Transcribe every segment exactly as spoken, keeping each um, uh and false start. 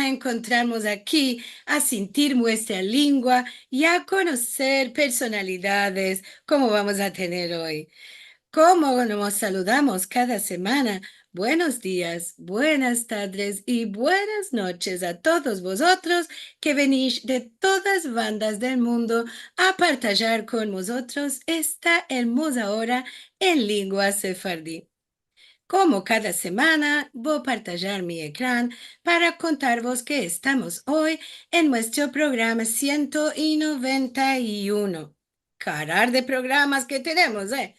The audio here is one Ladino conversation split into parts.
enkontrarmos aki a sintir muestra lengua i a konoser personalidades komo vamos a tener oy. Komo mos saludamos kada semana, buenos dias, buenas tadres i buenas noches a todos vozotros ke venish de todas bandas del mundo a partajar kon mozotros esta ermoza ora en lengua sefaradi. Komo kada semana, vo partajar mi ekran para kontarvos ke estamos oy en muestro programa siento i noventa i uno. Karar de programas ke tenemos, eh?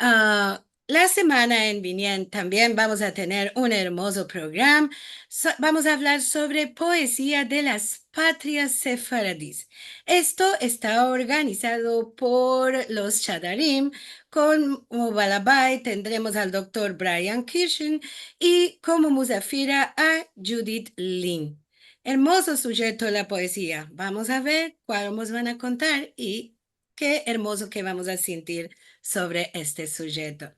Ah, la semana en vinien tambien vamos a tener un ermozo programa. So-, vamos a avlar sovre poezia de las patrias sefaradis. Esto esta organizado por los Shadarim. Komo balabay tendremos al doktor Brian Kirschen i komo musafira a Judith Lin. Ermozo sujeto la poezia. Vamos a ver kualo mos van a kontar i ke ermozo ke vamos a sintir sovre este sujeto.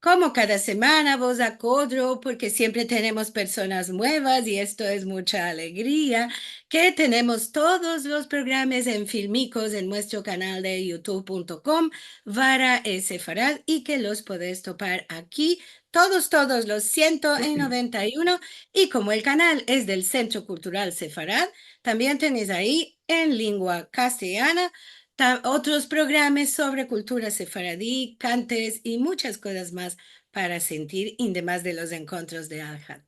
Komo kada semana vos akodro, porke siempre tenemos personas muevas i esto es mucha alegria, ke tenemos todos los programas en filmikos en muestro kanal de youtube punto com barra sefarad i ke los podes topar aki todos, todos los siento noventa i uno, i komo el kanal es del Sentro Kultural Sefarad, tambien tenes ayi en lengua kastelyana ta-, otros programas sovre kultura sefaradi, kantes i muchas kozas mas para sintir, indemas de los enkontros de Alhad.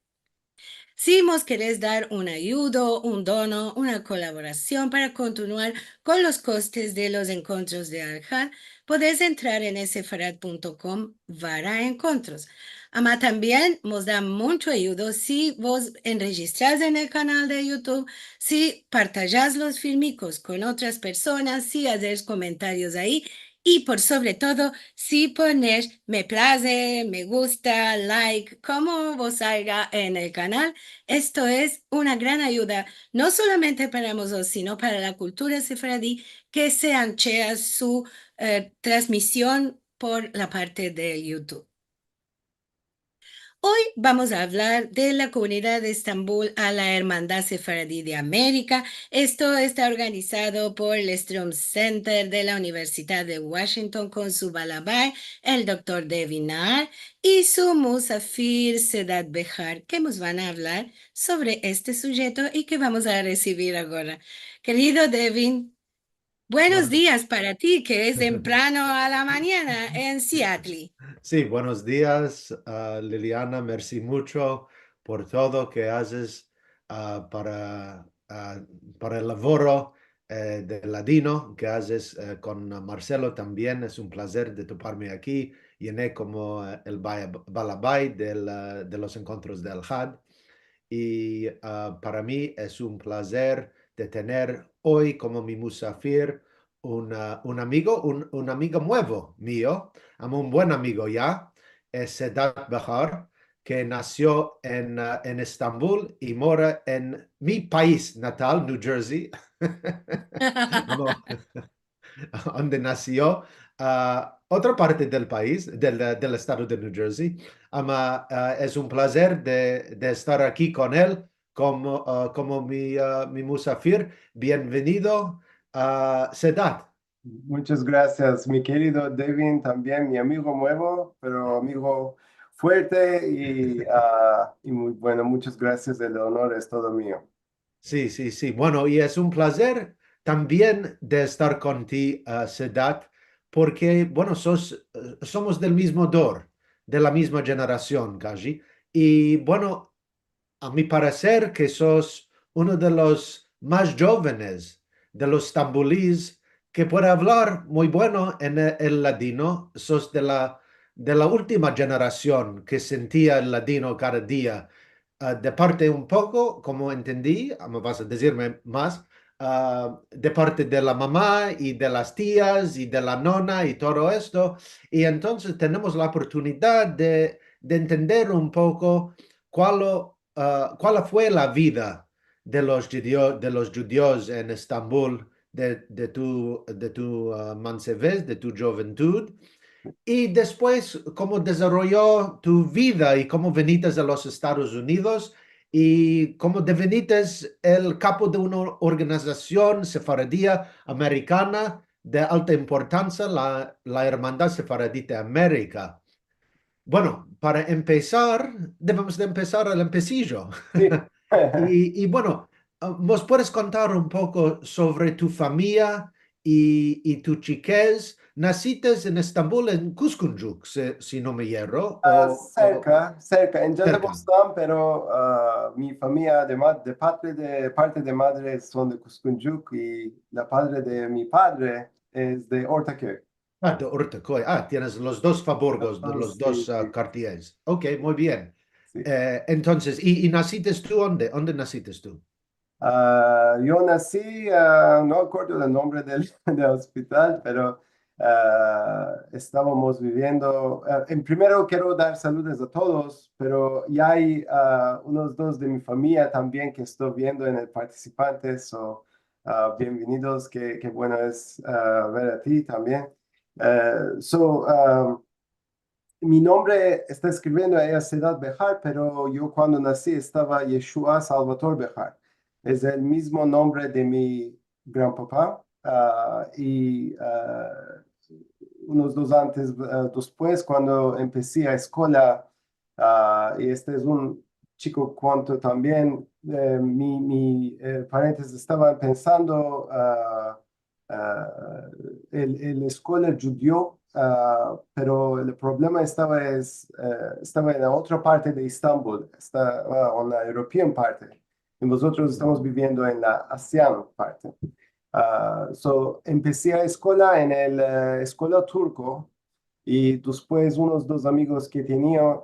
Si mos keres dar un ayudo, un dono, una kolaborasion para kontinuar kon los kostes de los enkontros de Alhad, podes entrar en sefarad punto com barra enkontros. Ama tambien mos da mucho ayudo si vos enrejistras en el kanal de youtube, si partajas los filmikos kon otras personas, si azes komentarios ayi, i por sovre todo, si pones me plaze, me gusta, like, komo vos salga en el kanal. Esto es una gran ayuda, no solamente para mozotros, sino para la kultura sefaradi, ke se anchea su, eh, transmision por la parte del youtube. Oy vamos a avlar de la komunidad de Estambul a la Ermandad Sefaradi de Amerika. Esto esta organizado por el Strom Center de la Universidad de Washington kon su balabay, el doktor Devin Naar, i su musafir Sedat Behar, ke mos van a avlar sovre este sujeto i ke vamos a resivir agora. Kerido Devin, buenos dias para ti, ke es temprano a la manyana en Seattle. Si, buenos dias, ah, Liliana, mersi mucho por todo ke azes, ah, para, ah, para el lavoro, eh, del ladino ke azes, eh, kon Marcelo tambien. Es un plazer de toparme aki. Yene komo, eh, el baya-, balabay del, eh, de los enkontros de Alhad. I, ah, para mi es un plazer de tener oy komo mi musafir un, ah, un amigo, un, un amigo muevo mio, ama un buen amigo ya, es Sedat Behar, ke nasio en, ah, en Estambul i mora en mi pais natal, New Jersey. Ama, onde nasio, ah, otra parte del pais, del, del estado de New Jersey. Ama, ah, es un plazer de, de estar aki kon el komo, ah, komo mi, ah, mi musafir. Bienvenido, ah, Sedat. Muchas grasias, mi kerido Devin, tambien mi amigo muevo, pero amigo fuerte i, ah, i muy bueno, muchas grasias, el onor es todo mio. Si, si, si. Bueno, i es un plazer tambien de estar kon ti, ah, Sedat, porke, bueno, sos, eh, somos del mizmo dor, de la mizma jenerasion, kaji. I, bueno, a mi pareser ke sos uno de los mas jovenes de los estambulis ke puede avlar muy bueno en e-, el ladino, sos de la, de la ultima jenerasion ke sentia el ladino kada dia, ah, de parte un poko, komo entendi, ah, me vas a dizirme mas, ah, de parte de la mama i de las tias i de la nona i todo esto. I entonses tenemos la oportunidad de, de entender un poko kualo, ah, kual fue la vida de los djudio-, de los djudios en Estambul de, de tu, de tu, ah, mansevez, de tu djuventud, i despues komo dezaroyo tu vida i komo vinites a los Estados Unidos i komo devenites el kapo de una organizasion sefaradia amerikana de alta importansia, la, la Ermandad Sefaradita de Amerika. Bueno, para empesar, devemos de empesar al empesijo. Si. I, i, bueno, ah, mos puedes kontar un poko sovre tu famiya i, i tu chikez? Nasites en Estambul, en Kuskunjuk, si, si no me yerro, ah, o, o serka, serka, en Cadebostan, pero, ah, mi famiya de ma-, de padre, de parte de madre son de Kuskunjuk i la padre de mi padre es de Ortaköy. Ah, de Ortaköy. Ah, tienes los dos faborgos, de los dos, ah, kartieres. Ok, muy bien. Si. Eh, entonses, i, i nasites tu onde? Onde nasites tu? Ah, yo nasi, ah, no akordo del nombre del, del ospital, pero, ah, estavamos biviendo, ah, en primero kero dar saludos a todos, pero ya ay, ah, unos dos de mi famiya tambien ke esto viendo en el partisipante, so, ah, bienvenidos, ke, ke bueno es, ah, ver a ti tambien. Eh, so, ah, mi nombre esta eskriviendo aya Sedat Behar, pero yo kuando nasi estava Yeshua Salvator Behar. Es el mizmo nombre de mi granpapa, ah, i, ah, unos dos antes, ah, despues, kuando empesi a eskola, ah, i este es un chiko kuento tambien, eh, mi, mi, eh, parientes estavan pensando, ah, ah, el, el eskola djudio, ah, pero el problema estava es, eh, estava en la otra parte de Estambul, estava en la European parte, i mozotros estamos biviendo en la Asian parte. Ah, so, empesi a eskola en el, eh, eskola turko, i despues unos dos amigos ke tenia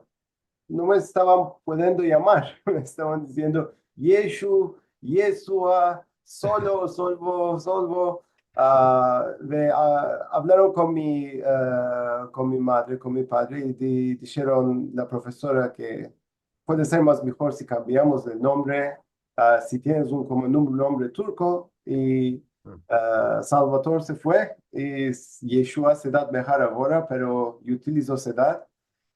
no me estavan pudiendo yamar, me estavan diziendo, Yeshu, Yeshua, Solo, Solvo, Solvo. Ah, ve, ah, avlaron kon mi, ah, kon mi madre, kon mi padre, i di-, disheron la profesora ke puede ser mas mihor si kambiamos el nombre, ah, si tienes un, komo un nombre turko, i, ah, Salvator se fue, i s-, Yeshua Sedat Behar agora, pero yo utilizo Sedat,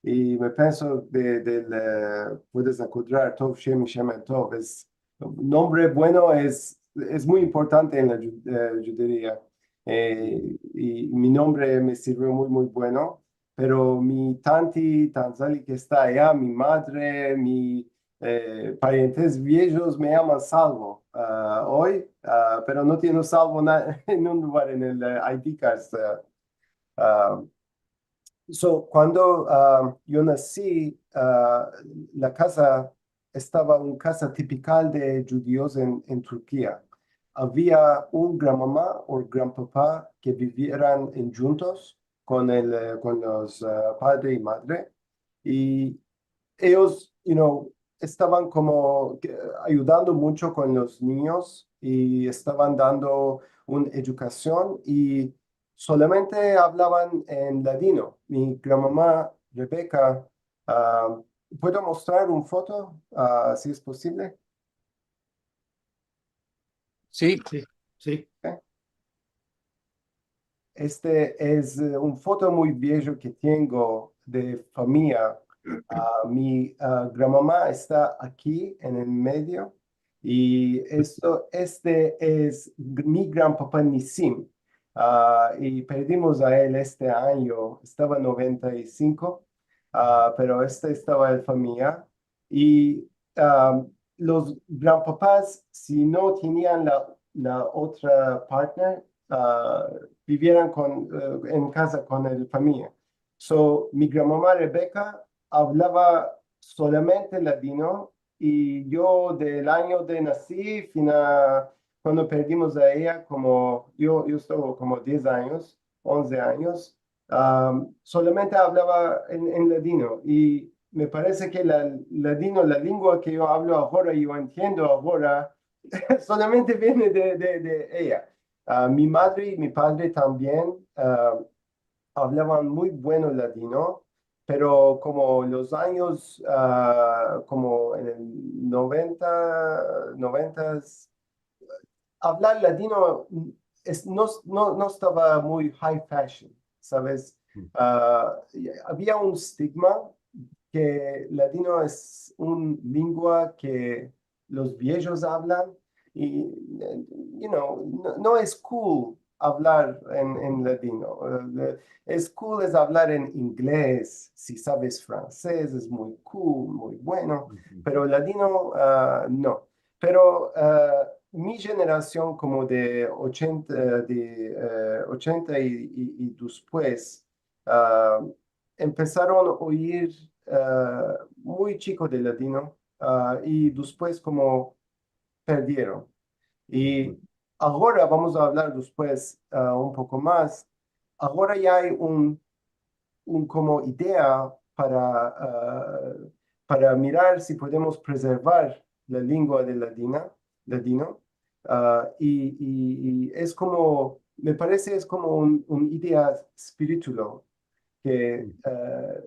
i me penso de, del, eh, puedes akodrar, Tov Shem Shemen Tov, es, nombre bueno es, es muy importante en la dju-, eh, djuderia. Eh, i mi nombre me sirvio muy, muy bueno, pero mi tanti, tanzali ke esta aya, mi madre, mi, eh, parientes viejos me yaman Salvo, ah, oy, ah, pero no tiene Salvo na-, en un lugar en el, eh, I D cards, ah, ah, so, kuando, ah, yo nasi, ah, la kaza estava un kaza tipikal de djudios en, en Turkia. Avia un granmama o granpapa ke bivieran en djuntos kon el, eh, kon los, ah, padre i madre. I eyos, you know, estavan komo ke, ayudando muncho kon los ninyos i estavan dando un edukasion i solamente avlavan en ladino. Mi granmama Rebeka, ah, puedo mostrar un foto, ah, si es posivle? Si. Si, si. Ok. Este es, eh, un foto muy viejo ke tengo de famiya. Ah, mi, ah, granmama esta aki en el medio. I esto, este es g-, mi granpapa Nisim. Ah, i perdimos a el este anyo, estava noventa i sinko, ah, pero este estava en famiya. I, ah, los granpapas, si no tenian la, la otra partner, ah, bivieran kon, eh, en kaza kon el famiya. So, mi granmama Rebeka avlava solamente ladino, i yo del anyo de nasi, fina, kuando perdimos a eya, komo, yo, yo estava komo diez anyos, onze anyos, am, solamente avlava en, en ladino, i me parese ke la, ladino, la lengua ke yo avlo agora, yo entiendo agora, solamente viene de, de, de eya. Ah, mi madre i mi padre tambien, ah, avlavan muy bueno ladino, pero komo los anyos, ah, komo en el noventa, noventas, avlar ladino es, no, no, no estava muy high fashion, saves? Mm. Ah, avia un stigma ke ladino es un lengua ke los viejos avlan i, eh, you know, no, no es cool avlar en, en ladino. Eh, es cool es avlar en inglez, si saves fransez, es muy cool, muy bueno, pero ladino, ah, no. Pero, ah, mi jenerasion komo de ochenta, de, eh, ochenta i, i, i despues, ah, empesaron a oyir, ah, muy chiko de ladino, ah, i despues komo perdieron. I agora vamos a avlar despues, ah, un poko mas. Agora ya ay un, un komo idea para, ah, para mirar si podemos prezervar la lengua de ladina, ladino. Ah, i, i, i es komo, me parese es komo un, un idea spiritual ke, ah,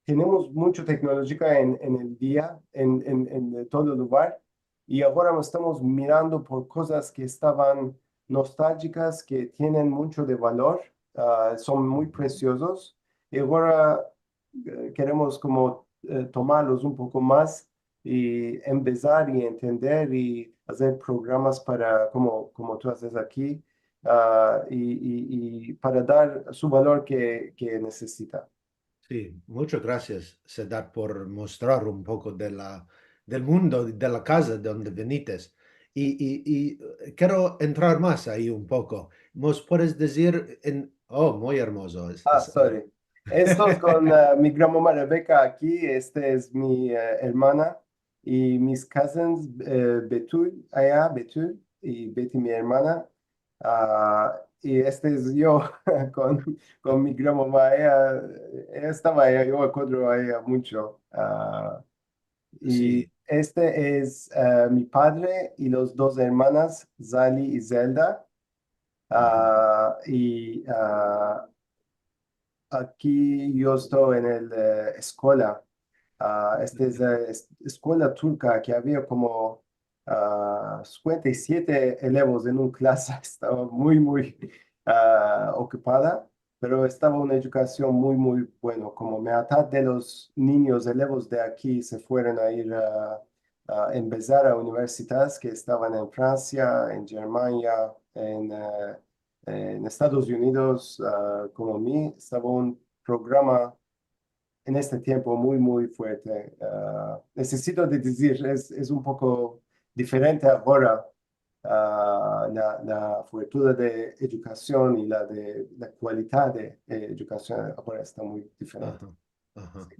tenemos muncho teknolojia en, en el dia, en, en, en todo lugar, i agora estamos mirando por kozas ke estavan nostaljikas, ke tienen muncho de valor, ah, son muy presiozos, i agora, eh, keremos komo, eh, tomarlos un poko mas i embezar i entender i azer programas para, komo, komo tu azes aki, ah, i, i, i para dar su valor ke, ke nesesita. Si, munchas grasias, Sedar, por mostrar un poko de la, del mundo, de la kaza de onde venites. I, i, i, eh, kero entrar mas ayi un poko. Mos puedes dizir en, oh, muy ermozo. Es, ah, es, sorry. Estos kon, ah, mi granmama Rebeka aki, este es mi, eh, ermana, i mis cousins, eh, Betul, aya, Betul, i Beti, mi ermana. Ah, i este es yo kon, kon mi granmama, eya, eya estava aya, yo akodro aya muncho. Ah, i este es, ah, mi padre i los dos ermanas, Zali i Zelda. Ah, i, ah, aki yo esto en el, eh, eskola. Ah, este es, eh, es-, eskola turka ke avia komo, ah, sinkuenta i siete elevos en un klasa. Estava muy, muy, ah, okupada, pero estava una edukasion muy, muy bueno. Komo mitiad de los ninyos, elevos de aki se fueron a ir a, a embezar a universidades ke estavan en Fransia, en Germania, en, eh, en Estados Unidos, ah, komo mi, estava un programa en este tiempo muy, muy fuerte. Ah, nesesito de dizir, es, es un poko diferente agora, ah, la, la fuertura de edukasion i la de, la kalidad de, eh, edukasion agora esta muy diferente. Aha, aha. Si.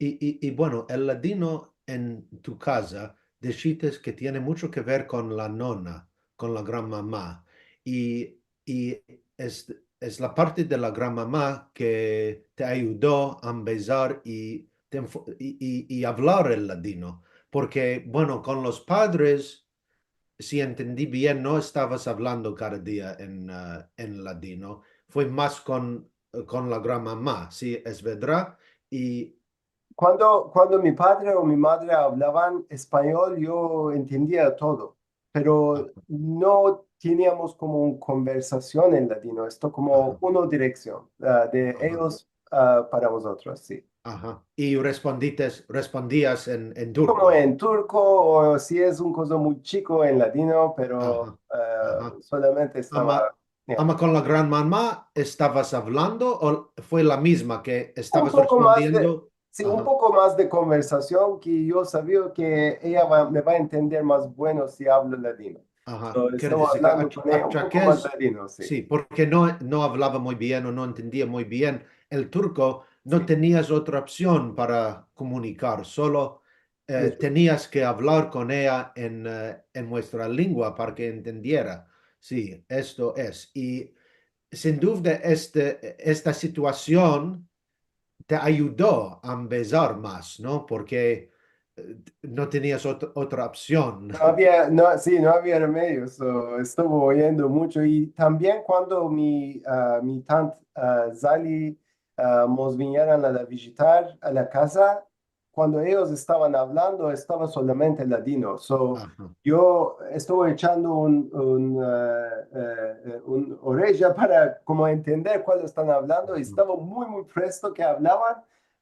I, i, i, bueno, el ladino en tu kaza, dishites ke tiene muncho ke ver kon la nona, kon la granmama. I, i es, es la parte de la granmama ke te ayudo a embezar i te enfo-, i, i, i avlar el ladino. Porke, bueno, kon los padres, si entendi bien, no estavas avlando kada dia en, ah, en ladino. Fue mas kon, kon la granmama, si es verdad. I kuando, kuando mi padre o mi madre avlavan espanyol, yo entendia todo, pero no teniamos komo un konversasion en ladino, esto komo, aha, una direksion, ah, de, aha, eyos, ah, para vozotros, si. Aha. I respondites, respondias en, en turko. Komo en turko, o si es un koza muy chiko en ladino, pero, aha, eh, aha, solamente estava, ama, ya, ama kon la granmama estavas avlando o fue la mizma ke estavas respondiendo? Un poko mas de, si, un, aha, poko mas de konversasion ke yo savia ke eya va, me va a entender mas bueno si avlo ladino. Aha, so, kere dizir ke avlando kon eya un poko mas ladino, si. Si, porke no, no avlava muy bien o no entendia muy bien el turko, no, si, tenias otra opsion para komunikar, solo, eh, si, si, tenias ke avlar kon eya en, eh, en muestra lengua para ke entendiera. Si, esto es. I sin duda este, esta situasion te ayudo a embezar mas, no? Porke, eh, no tenias ot-, otra opsion. No avia, no, si, no avia remedio, so, estuvo oyendo muncho. I tambien kuando mi, ah, mi tant, ah, Zali, ah, mos vinieron a la vijitar a la kaza, kuando eyos estavan avlando, estava solamente ladino. So, aha, yo estuvo echando un, un, eh, eh, eh, un oreja para komo entender kuando estan avlando, i, aha, estava muy, muy presto ke avlavan,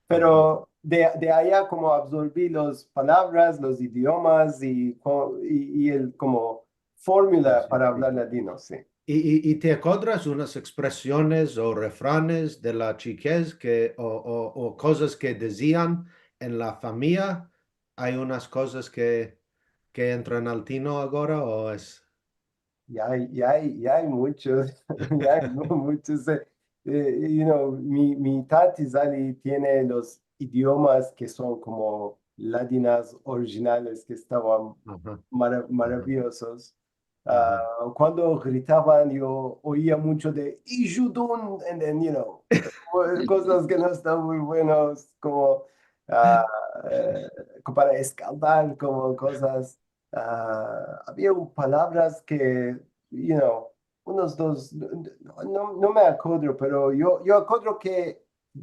Pero de, de aya komo absorbi las palavras, los idiomas i, ko- i, i el komo formula para avlar ladino, si. I, i, i te akodras unas ekspresiones o refranes de la chikez ke, o, o, o kozas ke dizian en la famiya? Ay unas kozas ke, ke entran al tino agora o es? I ay, i ay, i ay munchos, i ay mu- munchos. Eh, eh, you know, mi, mi tati Zali tiene los idiomas ke son komo ladinas orijinales ke estavan mara- maraviyozos. Ah, kuando gritavan, yo oia muncho de "ijudun", and then, you know, kozas ke no estan muy buenos, komo, ah, eh, komo para eskalvar, komo kozas. Ah, avia un palavras ke, you know, unos dos, no, no, no me akodro, pero yo, yo akodro ke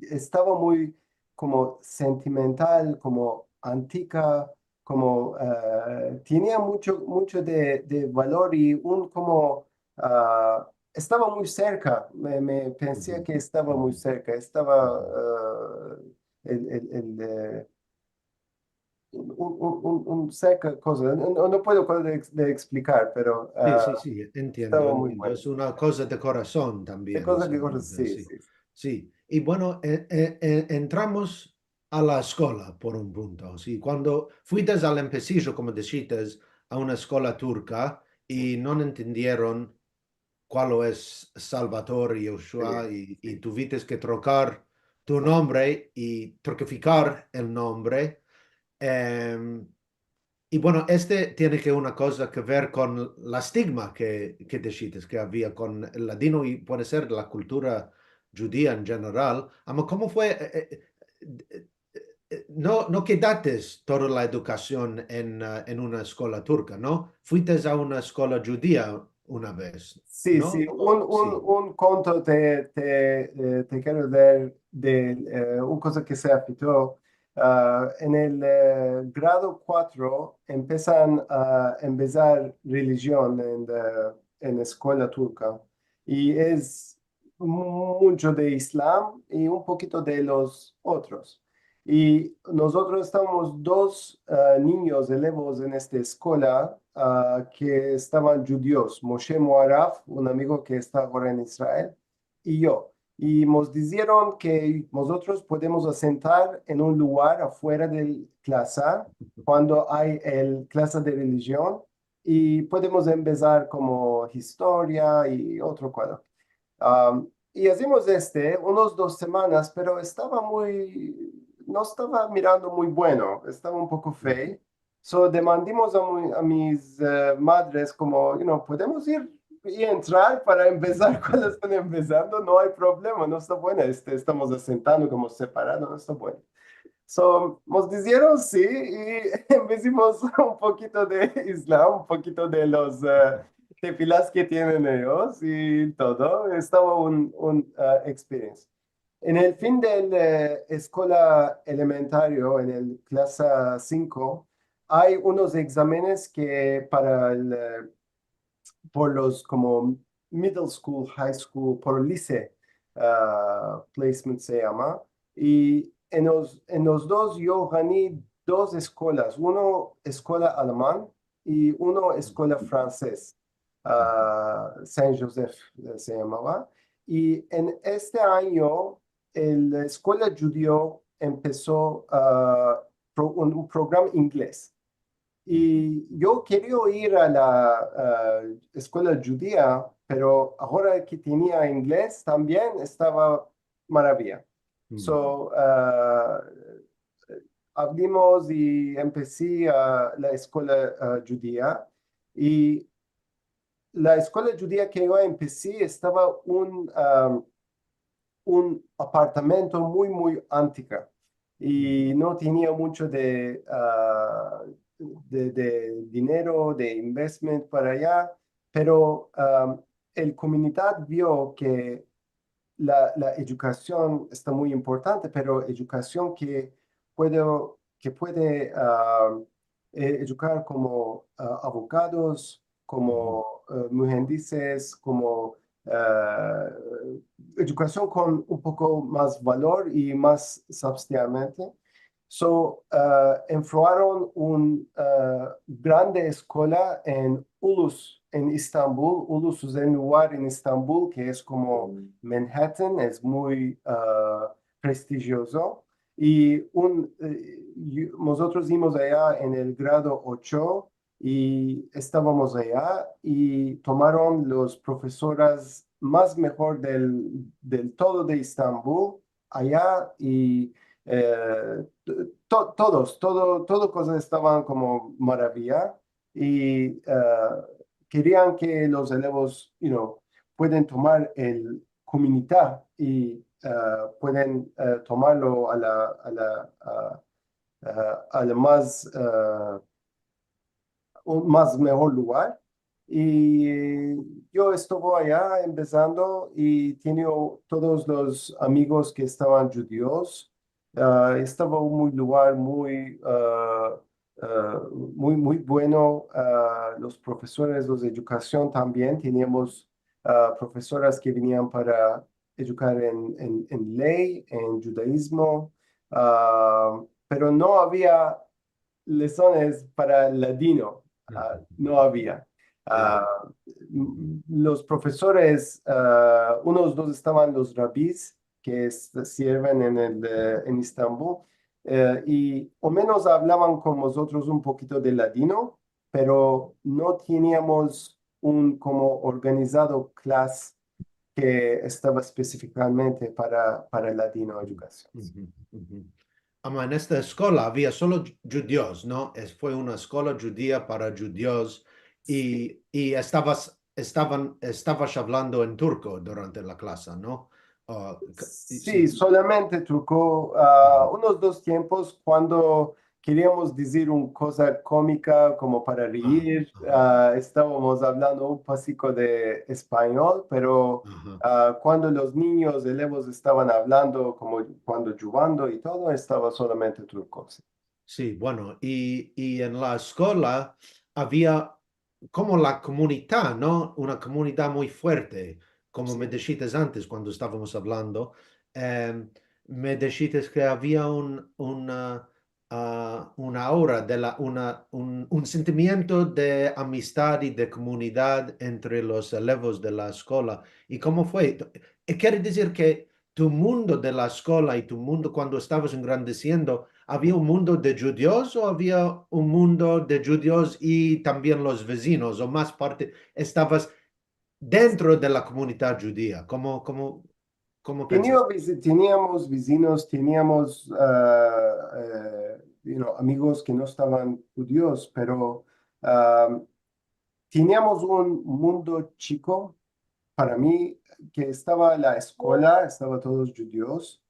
estava muy komo sentimental, komo antika, komo, eh, tenia muncho, muncho de, de valor i un komo, ah, estava muy serka, me, me pensia ke estava muy serka, estava, eh, el, el, el, eh, un, un, un, un serka koza. No, no puedo de, de eksplikar, pero, ah, si, si, entiendo, estava muy entiendo. Bueno. Es una koza de korason tambien, de koza de korason, si, si. Si. I bueno, e, e, e, entramos a la eskola por un punto. Si, kuando fuites al empesijo, komo dishites, a una eskola turka i no entendieron kual es Salvador i Yoshua, i, i tuvites ke trokar tu nombre i turkifikar el nombre. Em, i bueno, este tiene ke una koza ke ver kon la estigma ke, ke dishites ke avia kon el ladino i puede ser la kultura djudia en jeneral. Ama, komo fue, eh, eh, eh, eh, no, no kedates toda la edukasion en, eh, en una eskola turka, no? Fuites a una eskola djudia una vez, no? Si, si. Un, un, si. Un konto te, te, eh, te kero leer de, eh, un koza ke se afito. Ah, en el, eh, grado kuatro empesan a embezar relijion en, eh, en eskola turka. I es mu- muncho de Islam i un pokito de los otros. I mozotros estavamos dos, ah, ninyos, elevos en esta eskola, ah, ke estavan djudios, Moshe Moaraf, un amigo ke esta agora en Israel, i yo. I mos dizieron ke mozotros podemos asentar en un lugar afuera del klasa kuando ay el klasa de relijion i podemos embezar komo historia i otro koza. Am, i azimos este unos dos semanas, pero estava muy, no estava mirando muy bueno, estava un poko fei. So, demandimos a, mu- a mis, eh, madres komo, you know, podemos ir i entrar para embezar kuando estan embezando? No ay problema, no esta bueno, este, estamos asentando komo separado, no esta bueno. So, mos dizieron si, i embezimos un pokito de Islam, un pokito de los, eh, tefilas ke tienen eyos i todo. Estava un, un, eh, experience. En el fin del, eh, eskola elementario, en el klasa sinko, ay unos egzamenes ke para el, eh, por los komo middle school, high school, por lise, ah, placement se yama. I en los, en los dos yo gani dos eskolas, uno eskola aleman i uno eskola franses, ah, Saint Joseph, eh, se yamava. I en este anyo, el, la eskola djudio empeso, ah, pro- un, un programa inglez. I yo keria ir a la, ah, eskola djudia, pero agora ke tenia inglez tambien estava maraviya. So, ah, avlimos i empesi a la eskola, ah, djudia. I la eskola djudia ke yo empesi estava un, ah, un apartamento muy, muy antika i no tenia muncho de, ah, de, de dinero, de investment para aya, pero, ah, el komunidad vio ke la, la edukasion esta muy importante, pero edukasion ke puede, ke puede, ah, eh, edukar komo, ah, abogados, komo, eh, muhendises, komo, eh, edukasion kon un poko mas valor i mas substantialmente. So, eh, enfruaron un, eh, grande eskola en Ulus, en Istanbul. Ulus es un lugar en Istanbul ke es komo Manhattan, es muy, eh, prestigiozo. I un, eh, yo, mozotros imos aya en el grado ocho i estavamos aya i tomaron los profesoras mas mehor del, del todo de Istanbul aya i, eh, to-, todos, todo, todo koza estavan komo maraviya i, eh, kerian ke los elevos, you know, pueden tomar el komunita i, eh, pueden, eh, tomarlo a la, a la, a, a, a la mas, eh, un mas mehor lugar. I yo estava aya empesando i tenia todos los amigos ke estavan djudios. Ah, estava un muy lugar muy, ah, ah, muy, muy bueno. Ah, los profesores, los de edukasion tambien. Teniamos, ah, profesoras ke venian para edukar en, en, en ley, en djudaizmo, ah, pero no avia lesones para ladino, ah, no avia. Ah, m-, los profesores, ah, unos dos estavan los rabis ke es-, sirven en el, eh, en Istanbul, eh, i o menos avlavan kon mozotros un pokito de ladino, pero no teniamos un komo organizado klas ke estava espesifikamente para, para ladino edukasion. Ama en esta eskola avia solo dju-, djudios, no? Es, fue una eskola djudia para djudios i, i estavas, estavan, estavas avlando en turko durante la klasa, no? Ah, ka-, i-, Si, si. Solamente turko, ah, unos dos tiempos kuando keriamos dizir un koza komika komo para riir, ah, estavamos avlando un posiko de espanyol, pero, ah, kuando los ninyos, elevos estavan avlando, komo kuando djuvando i todo, estava solamente turko, si. Si, bueno, i, i en la eskola avia komo la komunita, no? Una komunita muy fuerte, komo me dishites antes kuando estavamos avlando. Em, me dishites ke avia un, un, ah, ah, una aura de la, una, un, un sentimiento de amistad i de komunidad entre los elevos de la eskola. I komo fue? E kere dizir ke tu mundo de la eskola i tu mundo kuando estavas engrandesiendo, avia un mundo de djudios o avia un mundo de djudios i tambien los vezinos, o mas parte, estavas dentro de la komunidad djudia? Komo, komo, komo pensas? Tenia vezi-, teniamos vezinos, teniamos, ah, eh, you know, amigos ke no estavan djudios, pero, ah, teniamos un mundo chiko para mi, ke estava la eskola, estava todos djudios,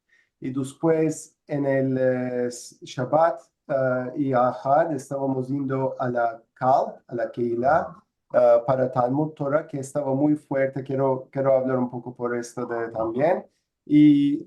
i despues en el, eh, s-, Shabat, eh, i Ahad estavamos indo a la kal, a la keila, eh, para Talmud Tora, ke estava muy fuerte, kero, kero avlar un poko por esto de, tambien. I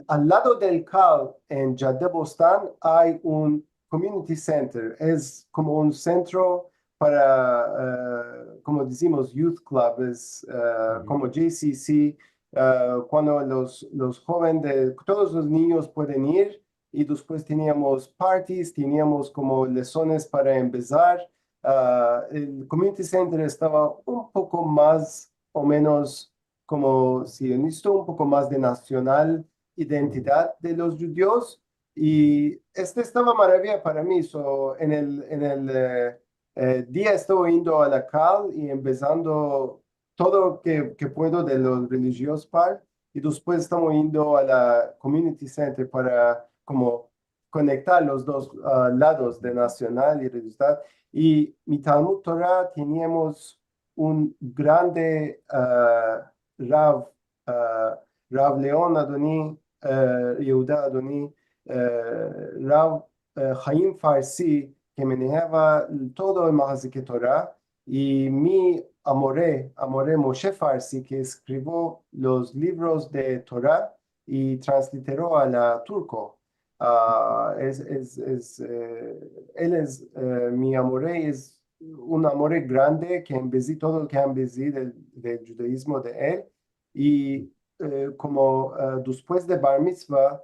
al lado del kal, en Jade Bostan, ay un community center. Es komo un sentro para, eh, komo dizimos, youth club, es, eh, komo J C C, eh, kuando los, los hoven de, todos los ninyos pueden ir, i despues teniamos parties, teniamos komo lesones para empesar. Ah, el community center estava un poko mas o menos komo sionista, un poko mas de nasional identidad de los djudios, i este estava maraviya para mi. So, en el, en el, eh, eh, dia estava indo a la kal i empesando todo ke, ke puedo de los relijios par, i despues estamos indo a la community center para komo konektar los dos, ah, lados de nasional i relijiozidad. I mi Talmud Tora teniamos un grande, ah, rav, ah, Rav Leon Adoni, eh, Yehuda Adoni, eh, Rav, eh, Haim Farsi, ke manejava todo el Mahazike Tora, i mi amore, amore Moshe Farsi, ke eskrivio los livros de Tora i translitero a la turko. Ah, es, es, es, eh, el es, eh, mi amore es un amor grande ke embezi todo lo ke embezi del, del djudaizmo de el. I, e, komo, e, despues de bar mitzva,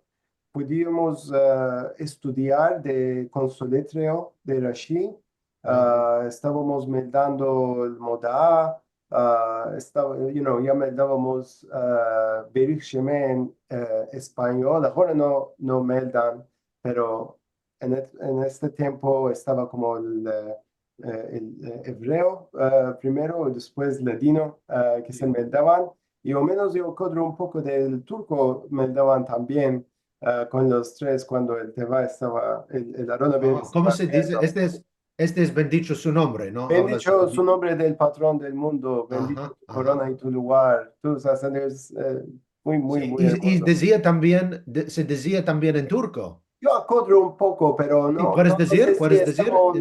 pudimos, e, estudiar de, kon soletreo de Rashi. A, estavamos meldando el Modaa, a, estava, you know, ya meldavamos, a, Berich Shema en, e, espanyol. Agora no, no meldan, pero en et-, en este tiempo estava komo el, e, e, el, e, ebreo, e, primero, i despues ladino, e, ke se meldavan. I o menos yo akodro un poko del turko meldavan tambien, e, kon los tres, kuando el Teva estava, el, el Aron Avinu estava abierto. Komo se dize? Este es, este es bendicho su nombre, no? Bendicho su nombre del patron del mundo, bendicho tu korona i tu lugar. Tu, o sea, es, e, muy, muy, muy ermozo. I, i dizia tambien, de-, se dizia tambien en turko. Yo akodro un poko, pero no, no, no se si estamos,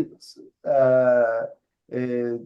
e, e,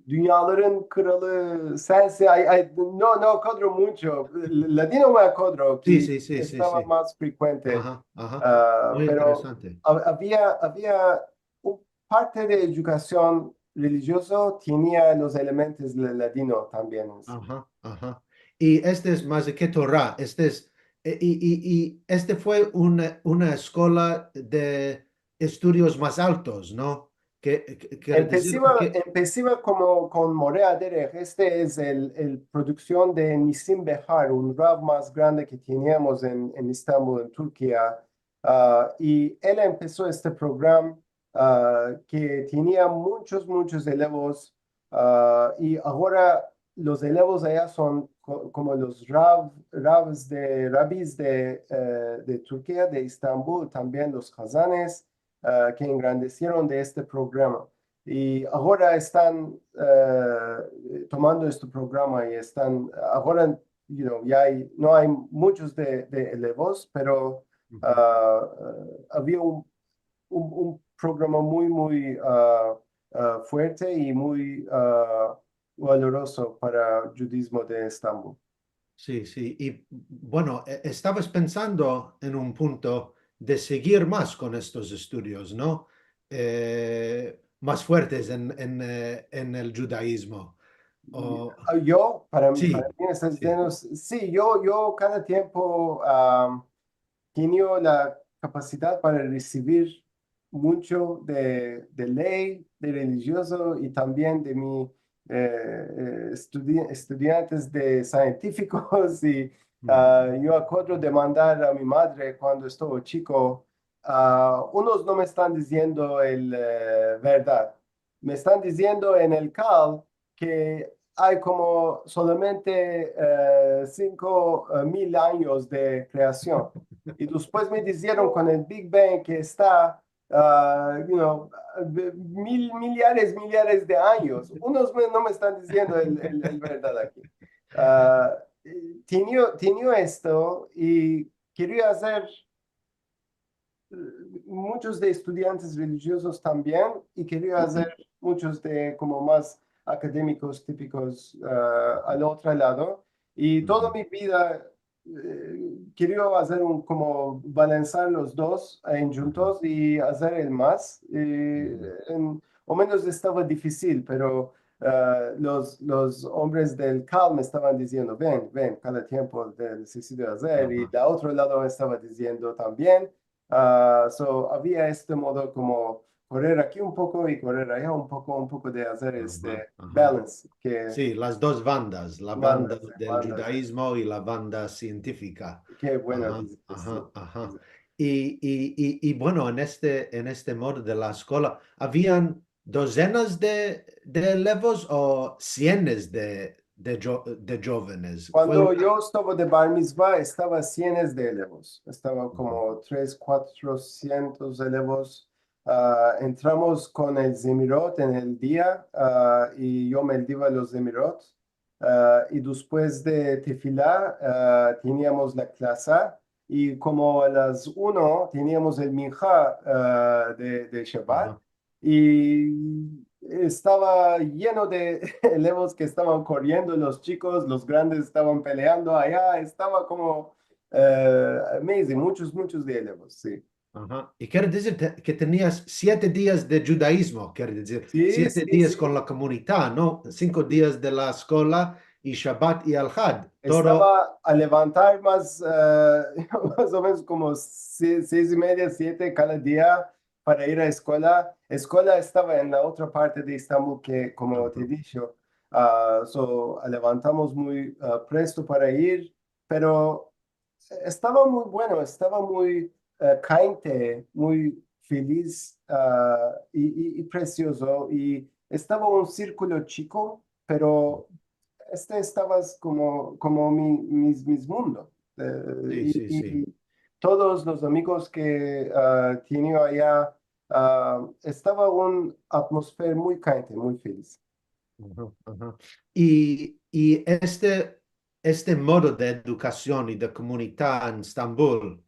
dunyaların kralı sensin, ay, ay, no, no akodro muncho. Ladino me akodro ke estava mas frekuente. Aha, aha. Muy interesante. A, avia, avia un parte de edukasion relijiozo tenia los elementos la-, ladino tambien. Aha, aha. I este es mas ke Tora, este es, e, i, i, i este fue una, una eskola de estudios mas altos, no? Ke, ke, ke dizir, empesiva, ke empesiva komo kon More Aderech, este es el, el produksion de Nisim Behar, un rav mas grande ke teniamos en, en Estambul, en Turkia. A, i el empeso este programa, a, ke tenia munchos, munchos elevos, a, i agora los elevos aya son ko-, komo los rav-, ravs de, rabis de, e, de Turkia, de Estambul, tambien los hazanes, e, ke engrandesieron de este programa. I agora estan, e, tomando este programa i estan, agora, you know, ya ay, no ay munchos de, de elevos, pero, a, avia un, un, un programa muy, muy, a, a, fuerte i muy, a, valorozo para djudizmo de Estambul. Si, si. I, bueno, e-, estavas pensando en un punto de segir mas kon estos estudios, no? E, mas fuertes en, en, e, en el djudaizmo. O... A, yo, para mi, si, para mi, estas si. Si, yo, yo kada tiempo, a, tenio la kapasidad para resivir muncho de, de ley, de relijiozo i tambien de mi, e, e, estudi-, estudiantes de sientifikos i, a, yo akodro demandar a mi madre kuando estava chiko, a, unos no me estan diziendo el, e, verdad. Me estan diziendo en el Kal ke ay komo solamente, e, sinko, e, mil anyos de kreasion. I despues me dizieron kon el Big Bang ke esta, a, you know, mil, millares, millares de anyos. Unos me, no me estan diziendo el, el, el verdad aki. A, tenio, tenio esto i keria azer munchos de estudiantes relijiosos tambien, i keria azer munchos de komo mas akademikos tipikos, a, al otro lado. I toda mi vida, e, keria azer un, komo balansar los dos, e, djuntos i azer el mas. I en, o menos estava difisil, pero e, los, los ombres del Kal me estavan diziendo, "Ven, ven, kada tiempo te nesesito azer", i de otro lado me estava diziendo tambien. A, so, avia este modo komo korer aki un poko i korer aya un poko, un poko de azer este balance ke... Si, las dos bandas, la banda del djudaizmo i la banda sientifika. Ke bueno, aha, si. I, i, i, i, bueno, en este, en este modo de la eskola, avian dozenas de, de elevos o sienes de, de djo-, de djovenes? Kuando yo estava de bar mitzva, estava sienes de elevos. Estava komo tres, kuatrosientos elevos. A, entramos kon el zemirot en el dia, a, i yo meldiva los zemirot. A, i despues de tefila, a, teniamos la klasa, i komo a las uno teniamos el minha, a, de, de Shabat, i estava yeno de elevos ke estavan koriendo, los chikos, los grandes estavan peleando aya, estava komo, e, amazing, munchos, munchos de elevos, si. Aha. I kere dizir te-, ke tenias siete dias de djudaizmo, kere dizir, si, siete dias kon la komunita, no? Sinko dias de la eskola i Shabat i Alhad. Todo. Estava a levantar mas, eh, mas o menos komo se-, seis i media, siete kada dia para ir a eskola. Eskola estava en la otra parte de Istambul ke, komo te disho, ah, so, levantamos muy, ah, presto para ir, pero estava muy bueno, estava muy, eh, kayente, muy feliz, ah, i, i, i presiozo, i estava un sirkulo chiko, pero este estavas komo, komo mi, mis, mis mundo. Eh, si, i, si, i si. Todos los amigos ke, ah, tenia aya, ah, estava un atmosfera muy kayente, muy feliz. Aha, aha. I, i este, este modo de edukasion i de komunita en Estambul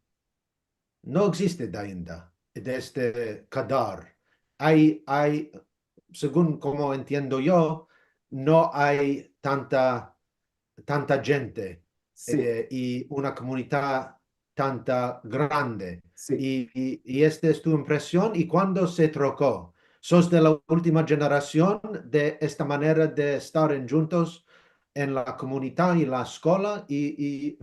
no egziste ainda, de este kadar. Ay, ay, segun komo entiendo yo, no ay tanta, tanta djente, si, eh, i una komunita tanta grande. Si. I, i, i este es tu impresion, i kuando se troko? Sos de la ultima jenerasion de esta manera de estar en djuntos en la komunita i la eskola, i, i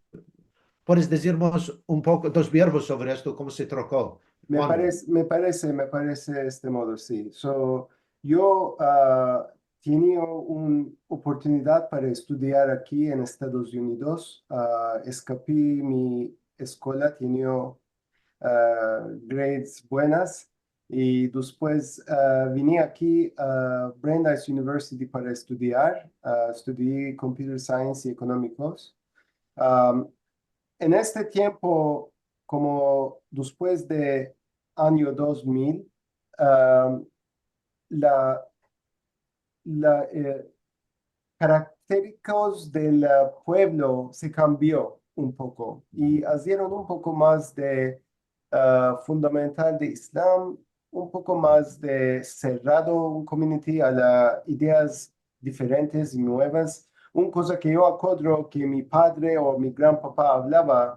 puedes dizirmos un poko, dos verbos sovre esto, komo se troko? Me parese, me parese, me parese este modo, si. So, yo, ah, tenia un oportunidad para estudiar aki en Estados Unidos. Ah, eskapi mi eskola, tenia, ah, grades buenas, i despues, ah, vini aki, ah, Brandeis University para estudiar. Ah, estudii Computer Science i Ekonomikos. Am, en este tiempo, komo despues de anyo dos mil, am, la, la, eh, karakterikos del, eh, puevlo se kambio un poko i azieron un poko mas de, eh, fundamental de Islam, un poko mas de serrado, un community a la ideas diferentes i muevas. Un koza ke yo akodro ke mi padre o mi gran papa avlava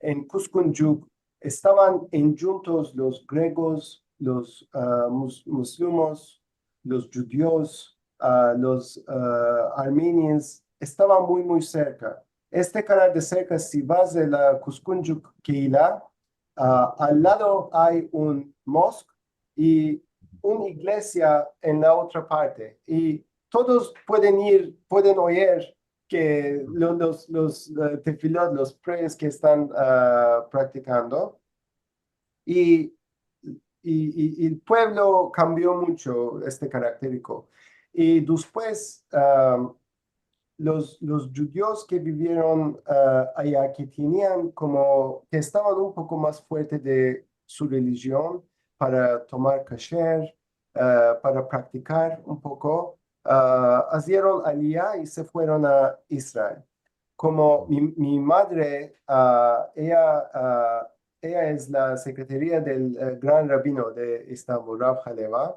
en Kuskundjuk, estavan endjuntos los gregos, los, ah, mus-, musulmos, los djudios, ah, los, ah, armenians, estavan muy, muy serka. Este karar de serka, si vas de la Kuskundjuk keila, ah, al lado ay un mosque i un iglesia en la otra parte. I todos pueden ir, pueden oir ke lo-, los, los, eh, tefilot, los prayers ke estan, ah, praktikando. I, i, i, i el puevlo kambio muncho este karakteriko. I despues, ah, los, los djudios ke bivieron, ah, aya, ke tenian komo, ke estavan un poko mas fuerte de su relijion para tomar kasher, ah, para praktikar un poko, ah, azieron aliya i se fueron a Israel. Komo mi, mi madre, ah, eya, ah, eya es la sekretaria del, eh, gran rabino de Istambul, Rav Haleva,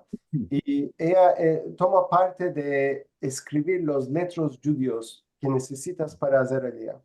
i eya, eh, toma parte de eskrivir los letros djudios ke nesesitas para azer aliya.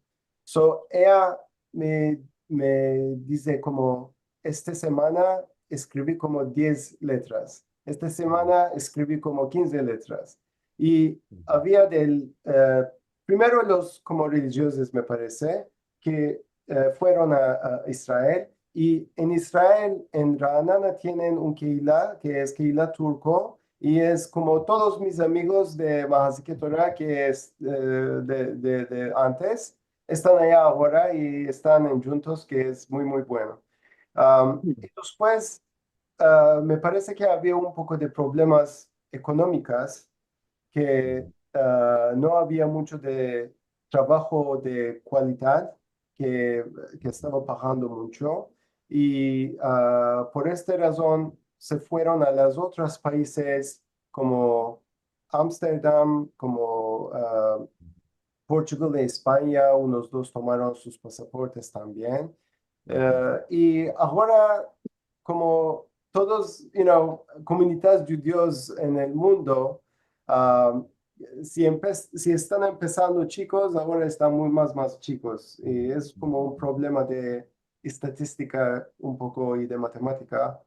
So, eya me, me dize komo, esta semana eskrivi komo diez letras, esta semana eskrivi komo kinze letras. I avia del, eh, primero los komo relijiozos, me parese, ke, eh, fueron a, a Israel, i en Israel, en Ra'anana, tienen un keila, ke es keila turko, i es komo todos mis amigos de Mahazike Tora, ke es, eh, de, de, de antes, estan aya agora i estan endjuntos, ke es muy, muy bueno. Am, i despues, ah, me parese ke avia un poko de problemas ekonomikas, ke, ah, no avia muncho de travajo de kualidad, ke, ke estava pagando muncho, i, ah, por esta razon se fueron a los otros paizes komo Amsterdam, komo, ah, Portugal i Espanya, unos dos tomaron sus pasaportes tambien. Eh, i agora, komo todos, you know, komunidades djudios en el mundo, ah, si empe-, si estan empesando chikos, agora estan muy mas, mas chikos. I es komo un problema de estatistika un poko i de matematika.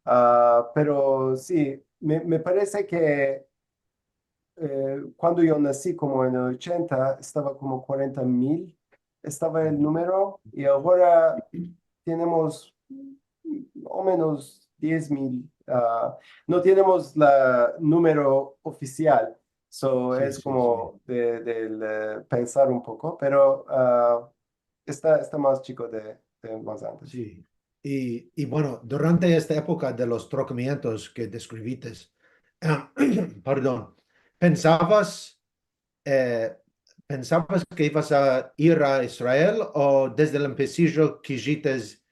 Ah, pero si, me, me parese ke, eh, kuando yo nasi, komo en el ochenta, estava komo kuarenta mil, estava el numero, i agora tenemos o menos diez mil. Ah, no tenemos la numero ofisial, so, si, es si, komo si. De, del, eh, pensar un poko, pero, ah, esta, esta mas chiko de, de mas antes. Si. I, i bueno, durante esta epoka de los trokamientos ke deskrivites, ah, pardon, pensavas, eh, pensavas ke ivas a ir a Israel o desde el empesijo kisites,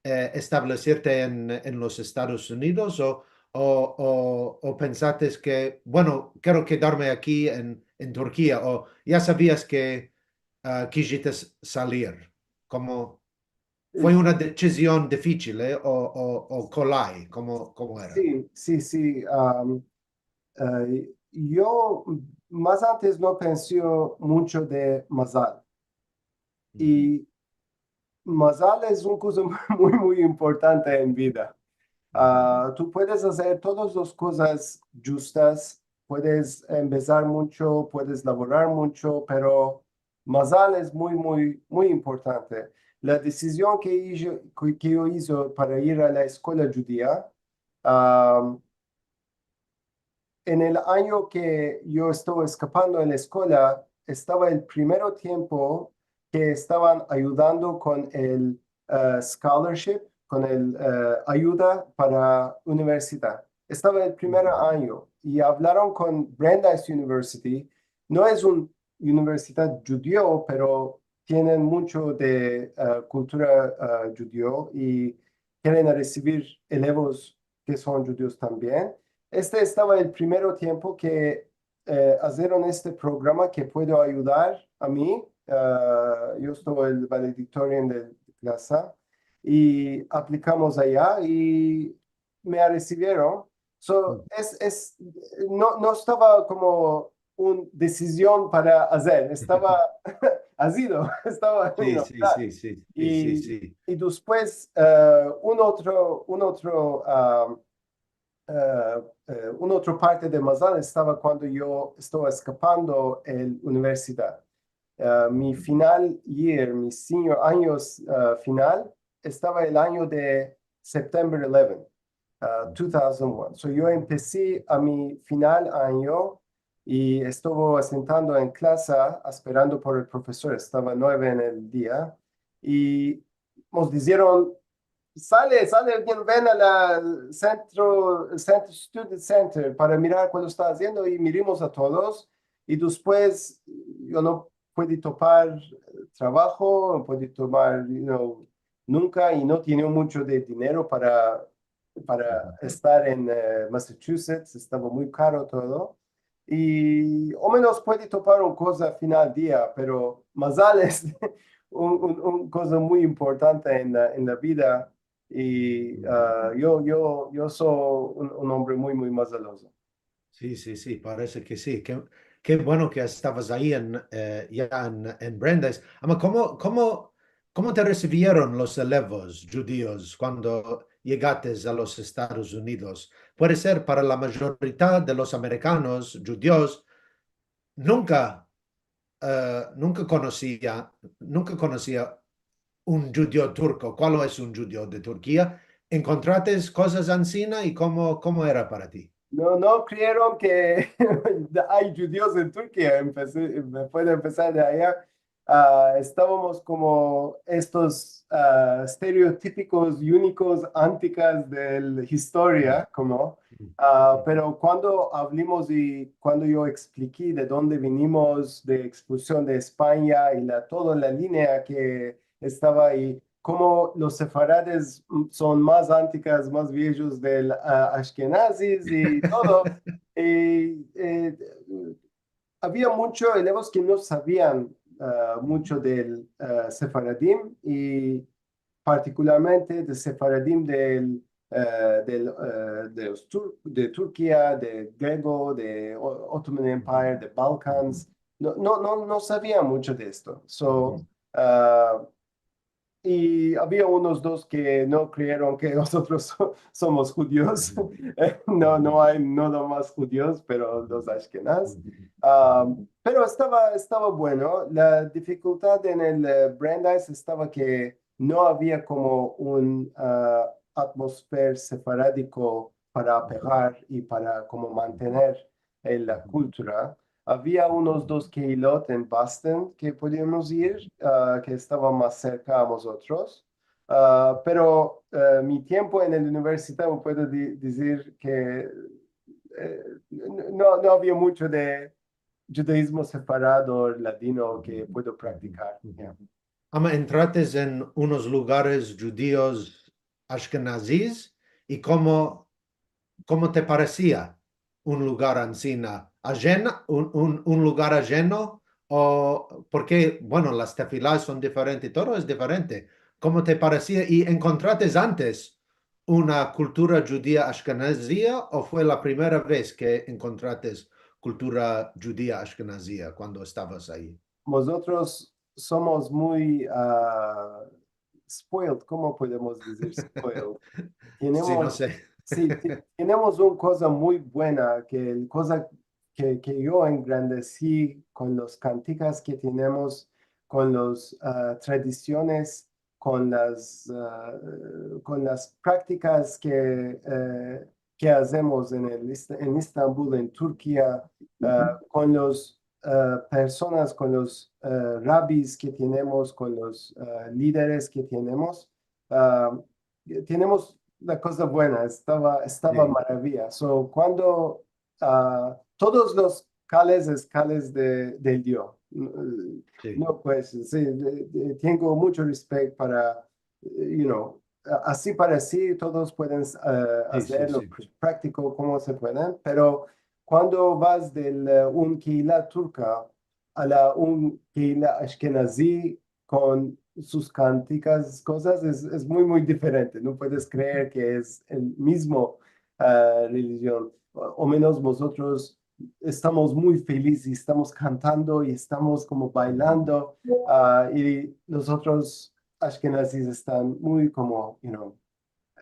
eh, estableserte en, en los Estados Unidos o, o, o, o pensates ke, bueno, kero kedarme aki en, en Turkia o ya savias ke, ah, kisites salir? Komo fue una desizion difisil, eh, o, o, o kolay, komo, komo era? Si, si, si. Am, eh, yo mas antes no penso muncho de mazal. I mazal es un koza muy, muy importante en vida. Ah, tu puedes azer todas las kozas djustas, puedes embezar muncho, puedes lavorar muncho, pero mazal es muy, muy, muy importante. La desizion ke izo, ke, ke yo izo para ir a la eskuela djudia, am, en el anyo ke yo estava eskapando en la eskuela, estava el primero tiempo ke estavan ayudando kon el, eh, scholarship, kon el, eh, ayuda para universidad. Estava el primer anyo i avlaron kon Brandeis University. No es un universidad djudio, pero tienen muncho de, eh, kultura, eh, djudio i kieren resivir elevos ke son djudios tambien. Este estava el primero tiempo ke, eh, azeron este programa ke puedo ayudar a mi. Eh, yo estava el valedictorian de klasa i aplikamos aya i me resivieron. So, es, es, no, no estava komo un desizion para azer, estava azido, estava, you know, si, si, si, si, si, i, si, si. I despues, eh, un otro, un otro, ah, eh, eh, un otro parte de mazal estava kuando yo estava eskapando el universidad. Eh, mi final year, mi senior anyos, eh, final, estava el anyo de September eleven, ah, two thousand one. So, yo empesi a mi final anyo i estava sentando en klasa esperando por el profesor. Estava nueve en el dia i mos dizieron, "Sale, sale, ven, ven a la centro, centro, student center para mirar kuando esta aziendo", i mirimos a todos. I despues yo no puedi topar, eh, travaho, no puedi tomar, you know, nunka, i no tenia muncho de dinero para, para estar en, eh, Massachusetts, estava muy karo todo. I o menos puedi topar un koza final dia, pero mazal es un, un, un koza muy importante en la, en la vida. I, ah, yo, yo, yo so un, un ombre muy, muy mazalozo. Si, si, si, parese ke si. Ke, ke bueno ke estavas ayi en, eh, ya en, en Brandeis. Ama, komo, komo, komo te resivieron los elevos djudios kuando yegates a los Estados Unidos? Puede ser para la mayorita de los amerikanos djudios, nunka, eh, nunka konosia, nunka konosia un djudio turko. Kual es un djudio de Turkia? Enkontrates kozas ansina i komo, komo era para ti? No, no kreyeron ke ay djudios en Turkia. Empesi, me puedo empesar de aya. Ah, estavamos komo estos, ah, estereotipikos, unikos, antikas del historia, komo, ah, pero kuando avlimos i kuando yo ekspliki de donde vinimos, de ekspulsion de Espanya i la, toda la linea ke estava ayi, komo los sefarades son mas antikas, mas viejos del, ah, ashkenazis i todo. I, eh, avia muncho elevos ke no savian, ah, muncho del, ah, sefaradim i partikularmente de sefaradim del, eh, del, eh, de los Tur-, de Turkia, de grego, de O-, Ottoman Empire, de Balkans. No, no, no, no savian muncho de esto. So, ah, i avia unos dos ke no kreyeron ke mozotros so-, somos djudios. No, no ay nada mas djudios, pero los ashkenaz. Ah, pero estava, estava bueno. La difikultad en el, eh, Brandeis estava ke no avia komo un, ah, atmosfera sefaradiko para apegar i para komo mantener el, la kultura. Avia unos dos keilot en Boston ke podiamos ir, ah, ke estava mas serka a mozotros. Ah, pero, eh, mi tiempo en el universidad, puedo di-, dizir ke, eh, no, no avia muncho de djudaizmo sefarado, ladino ke puedo praktikar. Ya. Ama, entrates en unos lugares djudios ashkenazis, i komo, komo te paresia un lugar ansina? Ajeno, un, un, un lugar ajeno, o porke, bueno, las tefilas son diferentes, todo es diferente. Komo te paresia? I enkontrates antes una kultura djudia ashkenazia, o fue la primera vez ke enkontrates kultura djudia ashkenazia kuando estavas ayi? Mozotros somos muy, ah, spoiled, komo podemos dizir spoiled? Si, no se. Si, ti-, tenemos un koza muy buena, ke el koza ke, ke yo engrandesi kon los kantikas ke tenemos, kon los, ah, tradisiones, kon las, ah, kon las praktikas ke, eh, ke azemos en el Ist-, en Istanbul, en Turkia, ah, kon los, ah, personas, kon los, ah, rabis ke tenemos, kon los, ah, lideres ke tenemos. Ah, tenemos la koza buena, estava, estava maravia. So, kuando, ah, todos los kales es kales de, del Dio. Si. No, pues, si, de, de, tengo muncho respeto para, eh, you know, a-, asi para si, todos pueden, eh, azerlo, si, praktiko komo se pueden, pero kuando vas del, eh, un keila turka a la un keila ashkenazi kon sus kantikas, kozas, es, es muy, muy diferente. No puedes kreer ke es el mizmo, ah, relijion. O, o menos mozotros estamos muy felizes, estamos kantando i estamos komo baylando, ah, i los otros ashkenazis estan muy komo, you know,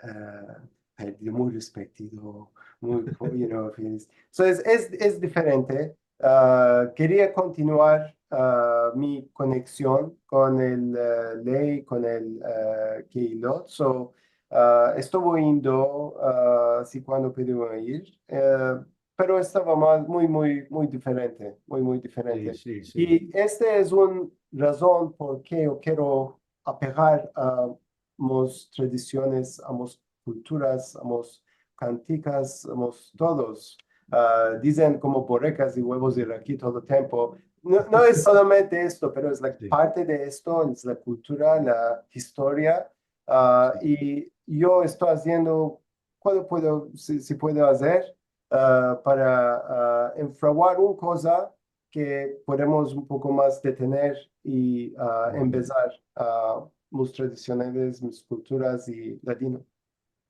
eh, perdido, muy respetido, muy, you know, feliz. So, es, es, es diferente. Ah, keria kontinuar, ah, mi koneksion kon el, eh, ley, kon el, eh, keilot. So, ah, estuvo indo, ah, si kuando pude ir, eh, pero estava mas, muy, muy, muy diferente, muy, muy diferente. Si, si, si. I este es un razon porke yo kero apegar a mos tradisiones, a mos kulturas, a mos kantikas, a mos todos. Ah, dizen komo borekas i uevos de raki todo tempo. No, no es solamente esto, pero es la parte de esto, es la kultura, la istoria. Ah, i yo esto aziendo kuando puedo, si, si puedo azer, ah, para, ah, enfraguar un koza ke podemos un poko mas detener i, ah, embezar, ah, mis tradisiones, mis kulturas i ladino.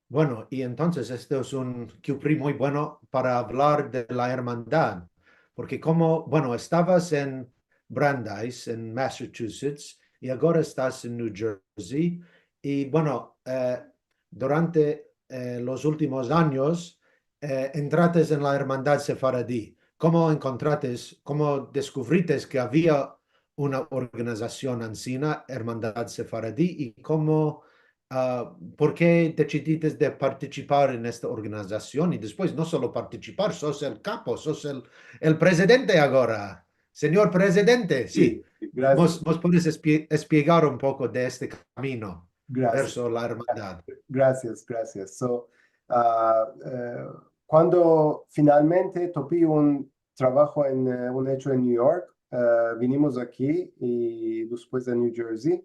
Bueno, i entonses este es un kipri muy bueno para avlar de la ermandad, porke komo, bueno, estavas en Brandeis, en Massachusetts, i agora estas en New Jersey, i, bueno, eh, durante, eh, los ultimos anyos, eh, entrates en la Ermandad Sefaradi. Komo enkontrates, komo deskuvrites ke avia una organizasion ansina, Ermandad Sefaradi, i komo, ah, porke desidites de partisipar en esta organizasion? I despues, no solo partisipar, sos el kapo, sos el, el prezidente agora. Sinyor prezidente, si. Si, si, grasias. Mos, mos puedes espie-, espiegar un poko de este kamino verso la ermandad? Grasias, grasias. So, ah, eh, kuando finalmente topi un travaho en, eh, un echo en New York, eh, vinimos aki i despues a New Jersey,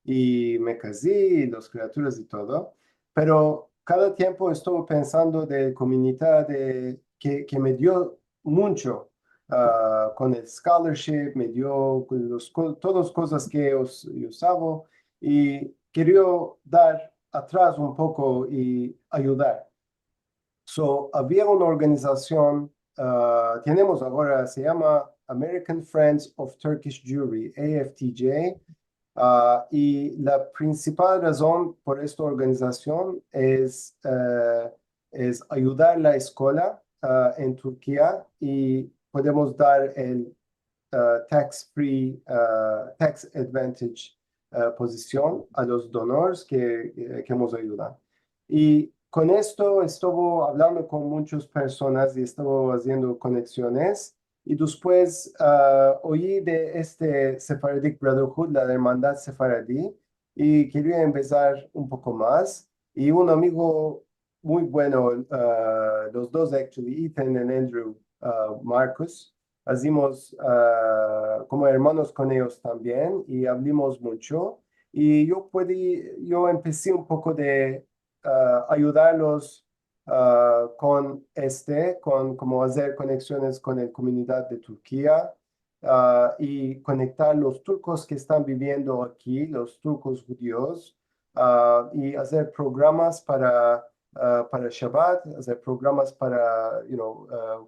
i me kazi, i los kriaturas i todo. Pero kada tiempo estuvo pensando de komunidad de, ke, ke me dio muncho, ah, kon el scholarship, me dio kon los ko-, todas kozas ke yo, yo usavo, i keria dar atras un poko i ayudar. So, avia una organizasion, ah, tenemos agora, se yama American Friends of Turkish Jewry, A F T J, Ah, i la prinsipal razon por esta organizasion es, eh, es ayudar la eskola, ah, en Turkia i podemos dar el, ah, tax free, ah, tax advantage, ah, pozision a los donors ke, eh, keremos ayudar. I kon esto estuvo avlando kon munchas personas i estuvo aziendo koneksiones. I despues, ah, oyi de este Sephardic Brotherhood, la ermandad sefaradi, i keria empesar un poko mas. I un amigo muy bueno, ah, los dos, actually, Ethan and Andrew, ah, Marcus, azimos, ah, komo ermanos kon eyos tambien, i avlimos muncho. I yo puedi, yo empesi un poko de, ah, ayudarlos, ah, kon este, kon, komo azer koneksiones kon el komunidad de Turkia, ah, i konektar los turkos ke estan biviendo aki, los turkos djudios, ah, i azer programas para, ah, para Shabat, azer programas para, you know, ah,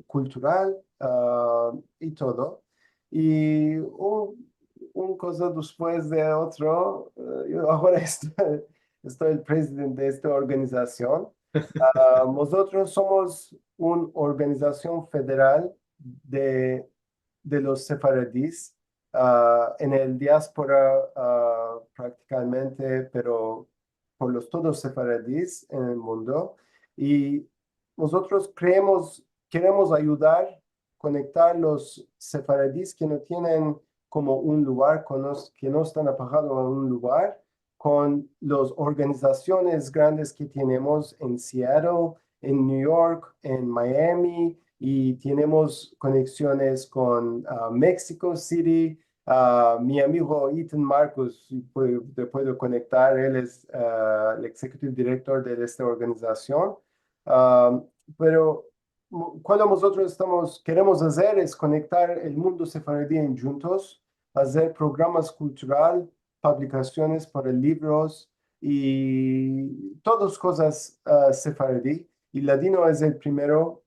kultural, ah, i todo. I un, un koza despues de otro, eh, yo agora esto-, esto el presidente de esta organizasion. Ah, mozotros somos un organizasion federal de, de los sefaradis, ah, en el diaspora, ah, praktikamente, pero por los todos sefaradis en el mundo. I mozotros kreemos, keremos ayudar konektar los sefaradis ke no tienen komo un lugar, kon los, ke no estan apagado a un lugar, kon los organizasiones grandes ke tenemos en Seattle, en New York, en Miami, i tenemos koneksiones kon, ah, Mexico City. Ah, mi amigo Ethan Marcus, si pue-, te puedo konektar, el es, ah, el executive director de esta organizasion. Ah, pero mo-, kuando mozotros estamos, keremos azer es konektar el mundo sefaradi en djuntos, azer programas kultural, publikasiones para livros i todas kozas, ah, sefaradi. I ladino es el primero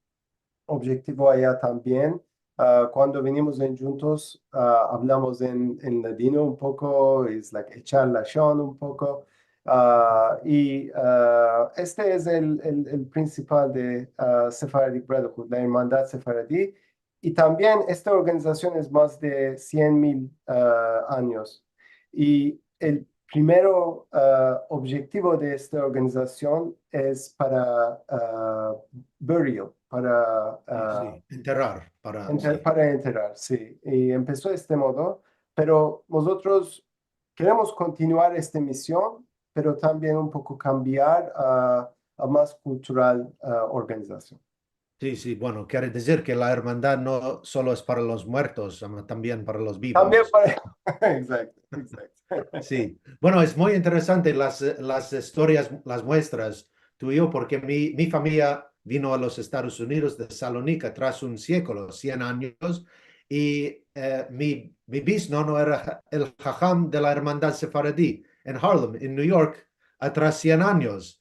objektivo aya tambien. Ah, kuando venimos en djuntos, ah, avlamos en, en ladino un poko, es like echar lashon un poko. Ah, i, ah, este es el, el, el prinsipal de, ah, Sephardic Brotherhood, la ermandad sefaradi. I tambien esta organizasion es mas de sien mil, ah, anyos. I el primero, ah, objektivo de esta organizasion es para, ah, burial, para, ah, si, enterar, para, enter-, si, para enterar, si. I empeso este modo, pero mozotros keremos kontinuar esta mision, pero tambien un poko kambiar a, a mas kultural, ah, organizasion. Si, si, bueno, kere dizir ke la ermandad no solo es para los muertos, ama tambien para los bivos. Tambien para, egzakto, egzakto. Si. Bueno, es muy interesante las, las istorias, las muestras tuyas, porke mi, mi famiya vino a los Estados Unidos de Salonika tras un sieklo, sien anyos, i, eh, mi, mi bisnono era el haham de la ermandad sefaradi en Harlem, en New York, atras sien anyos.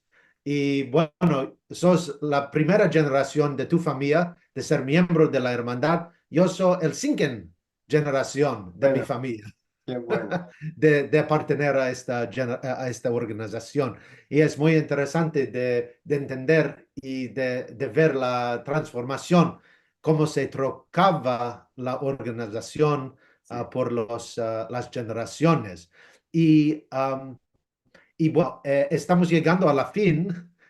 I, bueno, sos la primera jenerasion de tu famiya de ser miembro de la ermandad. Yo so el sinken jenerasion de mi famiya de, de apartener a esta jenera-, a esta organizasion. I es muy interesante de, de entender i de, de ver la transformasion, komo se trokava la organizasion, ah, por los, ah, las jenerasiones. I, am, I, bueno, eh, estamos yegando a la fin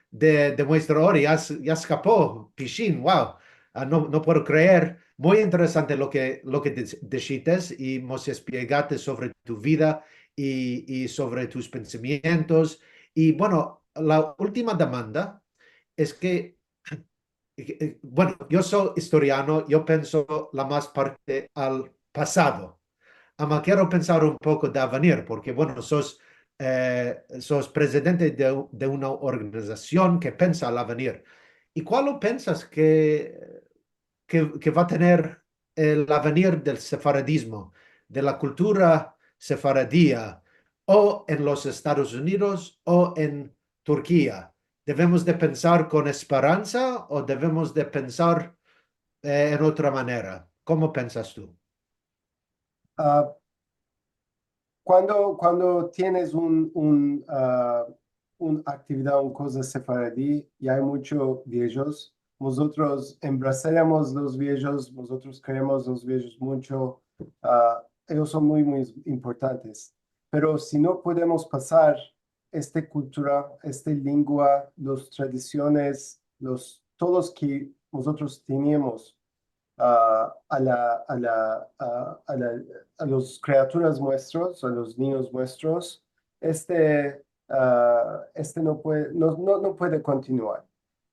de, de muestra ora. Ya s-, ya eskapo, pishin, wow. Ah, no, no puedo kreer. Muy interesante lo ke, lo ke de-, deshites i mos espiegates sovre tu vida i, i sovre tus pensamientos. I, bueno, la ultima demanda es ke eh, eh, bueno, yo so istoriano, yo penso la mas parte al pasado. Ama kero pensar un poko de avenir, porke, bueno, sos, eh, sos prezidente de, de una organizasion ke pensa al avenir. I kualo pensas ke, ke, ke va tener el avenir del sefaradizmo, de la kultura sefaradia, o en los Estados Unidos o en Turkia? Devemos de pensar kon esperansa o devemos de pensar, eh, en otra manera? Komo pensas tu? Ah, kuando, kuando tienes un, un, ah, un aktividad, un koza sefaradi, i ay muncho viejos, mozotros embrasaremos los viejos, mozotros keremos los viejos muncho, ah, eyos son muy, muy importantes. Pero si no podemos pasar este kultura, este lengua, los tradisiones, los, todos ke mozotros teniamos, ah, a la, a la, a, a la, a los kreaturas muestros, a los ninyos muestros, este, ah, este no puede, no, no, no puede kontinuar.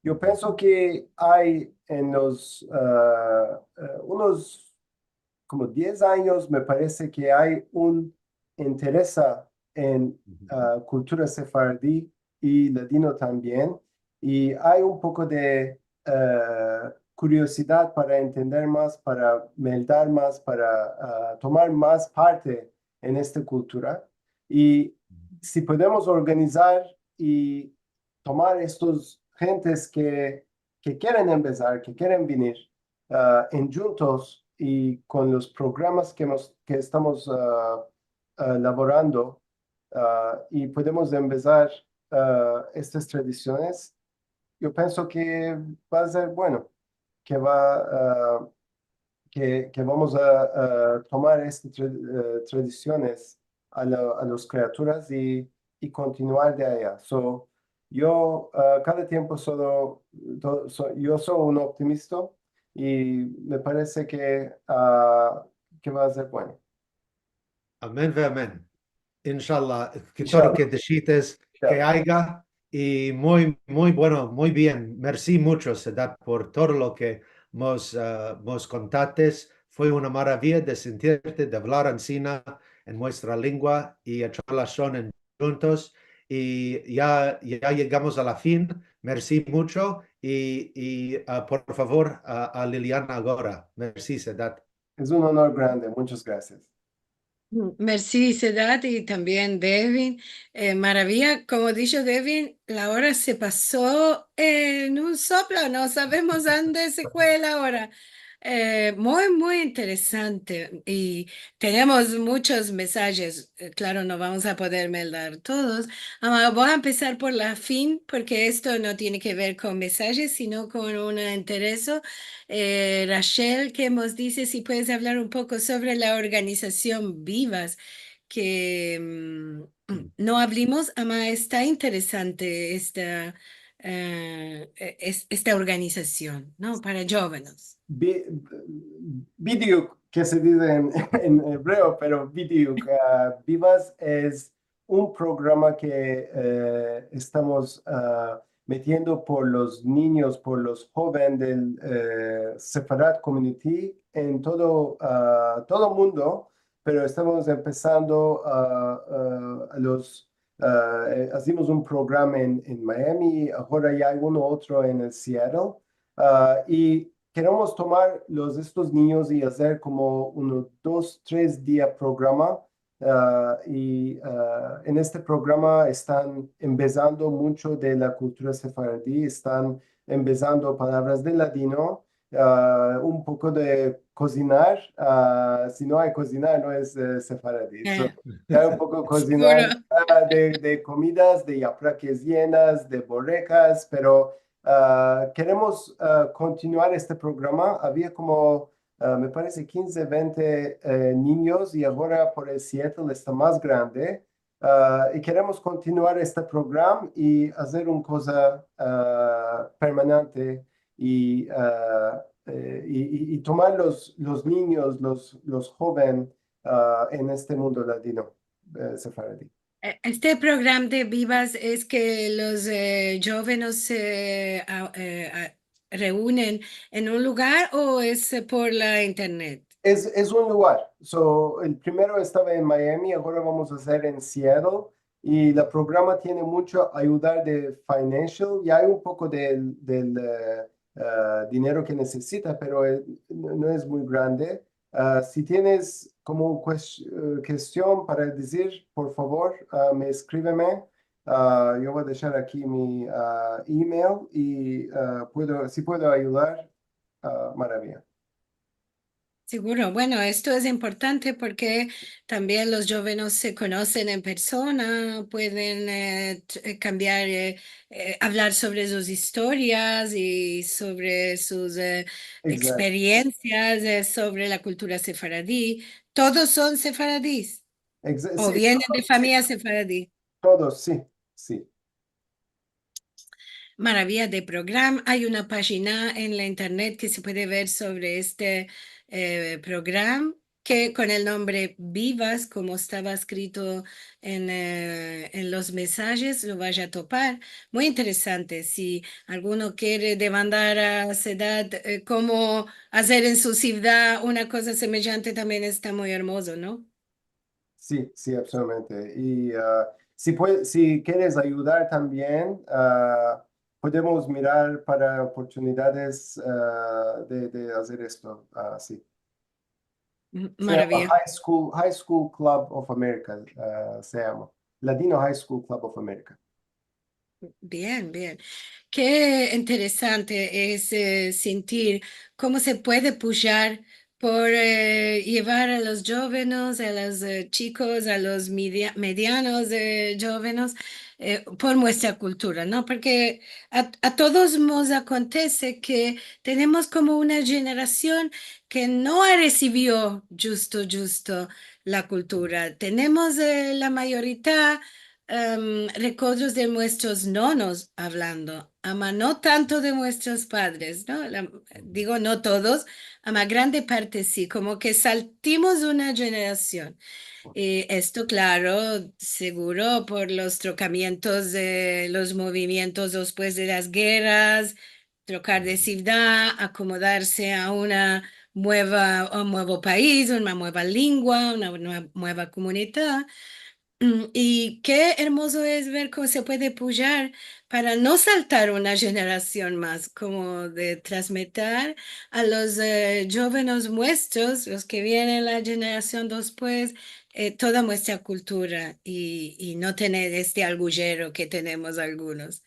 Yo penso ke ay en los, ah, eh, unos komo diez anyos, me parese ke ay un interesa en, ah, kultura sefaradi i ladino tambien, i ay un poko de, eh, kuriozidad para entender mas, para meldar mas, para, ah, tomar mas parte en esta kultura. I si podemos organizar i tomar estos gentes ke, ke keren empesar, ke keren venir, ah, endjuntos i kon los programas ke emos, ke estamos, ah, ah, lavorando, ah, i podemos empesar, ah, estas tradisiones, yo penso ke va a ser bueno, ke va, ah, ke, ke vamos a, a tomar estas tra-, eh, tradisiones a la, a los kreaturas i, i kontinuar de aya. So, yo, ah, kada tiempo solo, to-, so-, yo so un optimista i me parese ke, ah, ke va a ser bueno. Amen ve amen. Inshallah, ke todo lo ke deshites ke aya, i muy, muy bueno, muy bien. Mersi muncho, Sedat, por todo lo ke mos, ah, mos kontates. Fue una maravia de sentirte, de avlar ansina en muestra lengua i echar lashon endjuntos. I ya, ya yegamos a la fin. Mersi muncho i, i, ah, por favor, a, a Liliana agora. Mersi, Sedat. Es un onor grande. Munchas grasias. Mersi, Sedat, i tambien Devin. Eh, maravia, komo disho Devin, la ora se paso en un soplo, no savemos ande se fue la ora. Eh, muy, muy interesante. I tenemos munchos mensajes. Eh, klaro, no vamos a poder meldar todos. Ama, vo a empesar por la fin, porke esto no tiene ke ver kon mensajes, sino kon un intereso. Eh, Rachel, ke mos dize si puedes avlar un poko sovre la organizasion Vivas, ke, mm, no avlimos, ama esta interesante esta, eh, e-, es-, esta organizasion, no? Para djovenes. Bi-, bidiuk, ke se dize en, en ebreo, pero bidiuk, ah, Vivas es un programa ke, eh, estamos, ah, metiendo por los ninyos, por los hoven del, eh, Sefarad Community en todo, ah, todo mundo, pero estamos empesando, ah, ah, a los, ah, eh, azimos un programa en, en Miami, agora ya ay uno otro en el Seattle, ah, i keremos tomar los, estos ninyos i azer komo uno, dos, tres dia programa, ah, i, ah, en este programa estan empesando muncho de la kultura sefaradi, estan empesando palavras de ladino, ah, un poko de kozinar, ah, si no ay kozinar, no es, eh, sefaradi. So, ay un poko kozinar, ah, de, de komidas, de yaprakes yenas, de borekas, pero, ah, keremos, ah, kontinuar este programa. Avia komo, ah, me parese kinze, vente, eh, ninyos, i agora por el Seattle esta mas grande. Ah, i keremos kontinuar este programa i azer un koza, ah, permanente i, ah, eh, i, i, i tomar los, los ninyos, los, los hoven, ah, en este mundo ladino, eh, sefaradi. E-, este programa de Vivas es ke los, eh, djovenes se, a-, eh, a-, reunen en un lugar o es por la internet? Es, es un lugar. So, el primero estava en Miami, agora vamos a azer en Seattle. I la programa tiene muncho ayudar de financial, i ay un poko del, del, eh, eh, dinero ke nesesita, pero, eh, no, no es muy grande. Ah, si tienes komo kues-, eh, kestion para dizir, por favor, ah, me eskriveme. Ah, yo vo a deshar aki mi, ah, email i, ah, puedo, si puedo ayudar, ah, maravia. Seguro. Bueno, esto es importante porque también los jóvenes se conocen en persona, pueden, eh, t-, eh, cambiar, eh, eh, avlar sovre sus istorias i sovre sus, eh, eksperiensias, eh, sovre la kultura sefaradi. Todos son sefaradis o vienen de famiya sefaradi. Todos, si, si. Maraviya de program. Ay una pajina en la internet ke se puede ver sovre este, eh, program, ke kon el nombre Vivas, komo estava eskrito en, eh, en los mesajes, lo vaya a topar. Muy interesante. Si alguno kere demandar a Sedat, eh, komo azer en su sivdad una koza semejante, tambien esta muy ermozo, no? Si, si, apsolutamente. I, ah, si pue-, si keres ayudar tambien, ah, podemos mirar para oportunidades, ah, de, de azer esto, ah, si. M-, se yama maraviya. High School, High School Club of America, ah, se yama. Ladino High School Club of America. Bien, bien. Ke interesante es, eh, sintir komo se puede puyar por, eh, yevar a los jovenes, a los, eh, chikos, a los media-, medianos, eh, jovenes, eh, por muestra kultura, no? Porke a, a todos mos akontese ke tenemos komo una jenerasion ke no a resivio djusto, djusto la kultura. Tenemos, eh, la mayorita em, rekodros de muestros nonos avlando, ama no tanto de muestros padres, no? La, digo, no todos, ama grande parte si, komo ke saltimos una jenerasion. I esto, klaro, seguro por los trokamientos de los movimientos despues de las gerras, trokar de sivdad, akomodarse a una mueva, a un muevo pais, una mueva lengua, una, una mueva komunidad. I ke ermozo es ver komo se puede puyar para no saltar una jenerasion mas, komo de transmitir a los, eh, jovenes muestros, los ke vienen la jenerasion despues, eh, toda muestra kultura i, i no tener este orguyero ke tenemos algunos.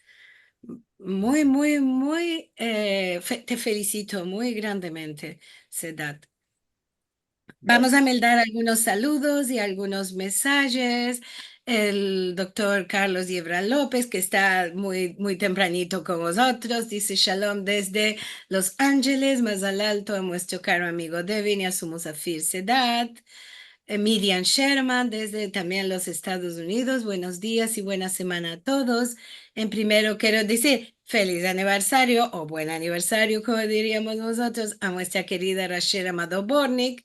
Muy, muy, muy, eh, fe-, te felisito muy grandemente, Sedat. Vamos a meldar algunos saludos i algunos mesajes. El doktor Carlos Yebra Lopez, ke esta muy, muy tempranito kon mozotros, dize: "Shalom desde Los Angeles, mazal alto a muestro karo amigo Devin i a su muzafir Sedat." Eh, Midian Sherman, desde tambien los Estados Unidos, buenos dias i buena semana a todos. En primero kero dizir feliz aniversario o buen aniversario, komo diriamos mozotros, a muestra kerida Rachel Amado Bortnick,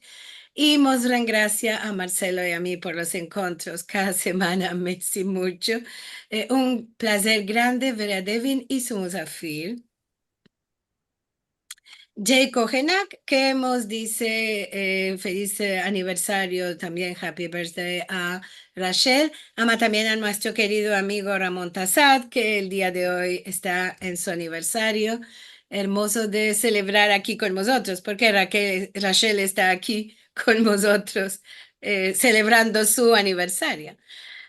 i mos rengrasia a Marcelo i a mi por los enkontros kada semana, mersi muncho. Eh, un plazer grande ver a Devin i su muzafir. Jay Kohenak, ke mos dize, eh, feliz, eh, aniversario, tambien happy birthday a Rachel, ama tambien a muestro kerido amigo Ramon Tassad, ke el dia de oy esta en su aniversario. Ermozo de selebrar aki kon mozotros, porke Raquel, Rachel esta aki kon mozotros, eh, selebrando su aniversario.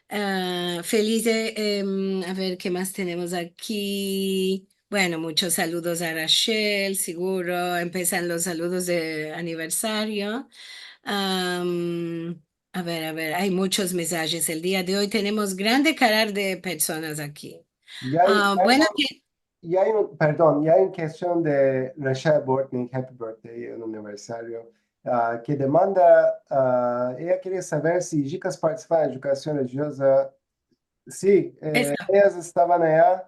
Ah, feliz, eh, em, a ver, ke mas tenemos aki? Bueno, munchos saludos a Rachel, seguro empesan los saludos de aniversario. Am, a ver, a ver, ay munchos mesajes el dia de oy. Tenemos grande karar de personas aki. I ay, ah, i ay bueno, un, ke- i ay un, pardon, i ay un kestion de Rachel Bortnick, happy birthday, un aniversario, ah, ke demanda, ah, eya kere saver si ijikas partisipan en edukasion relijioza. Si, eh, ellas estavan aya,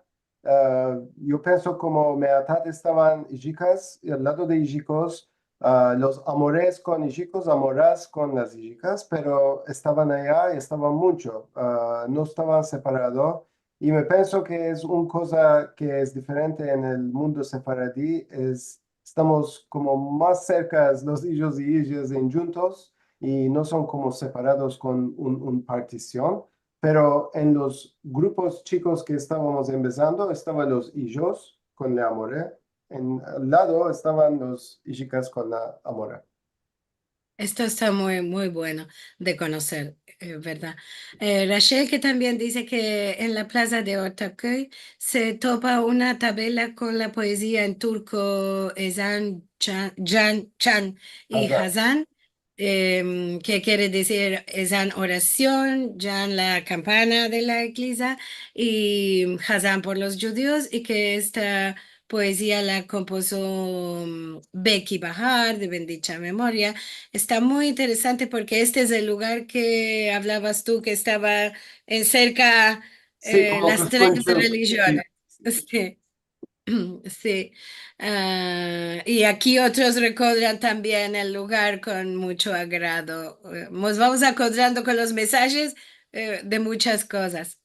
ah, yo penso komo meitat estavan ijikas, al lado de ijikos, ah, los amores kon ijikos, amoras kon las ijikas, pero estavan aya i estavan muncho, ah, no estavan separado. I me penso ke es un koza ke es diferente en el mundo sefaradi, es, estamos komo mas serkas los ijos i ijas en djuntos i no son komo separados kon un, un partision. Pero en los grupos chikos ke estavamos empesando, estavan los ijos kon la amore, en al lado estavan los ijikas kon la amora. Esto esta muy, muy bueno de konoser, eh, verdad? Eh, Rachel, ke tambien dize ke en la plaza de Ortaköy se topa una tabela kon la poezia en turko, ezan, çan, can, çan i hazan, em, ke kere dizir ezan, orasion, can, la kampana de la iglezia, i hazan por los djudios, i ke esta poezia la kompozo, mm, Beki Bahar, de bendicha memoria. Esta muy interesante porke este es el lugar ke avlavas tu, ke estava en serka, eh, las tres relijiones. Si. Si. Ah, i aki otros rekodran tambien el lugar kon mucho agrado. Eh, mos vamos akodrando kon los mesajes, eh, de muchas kozas.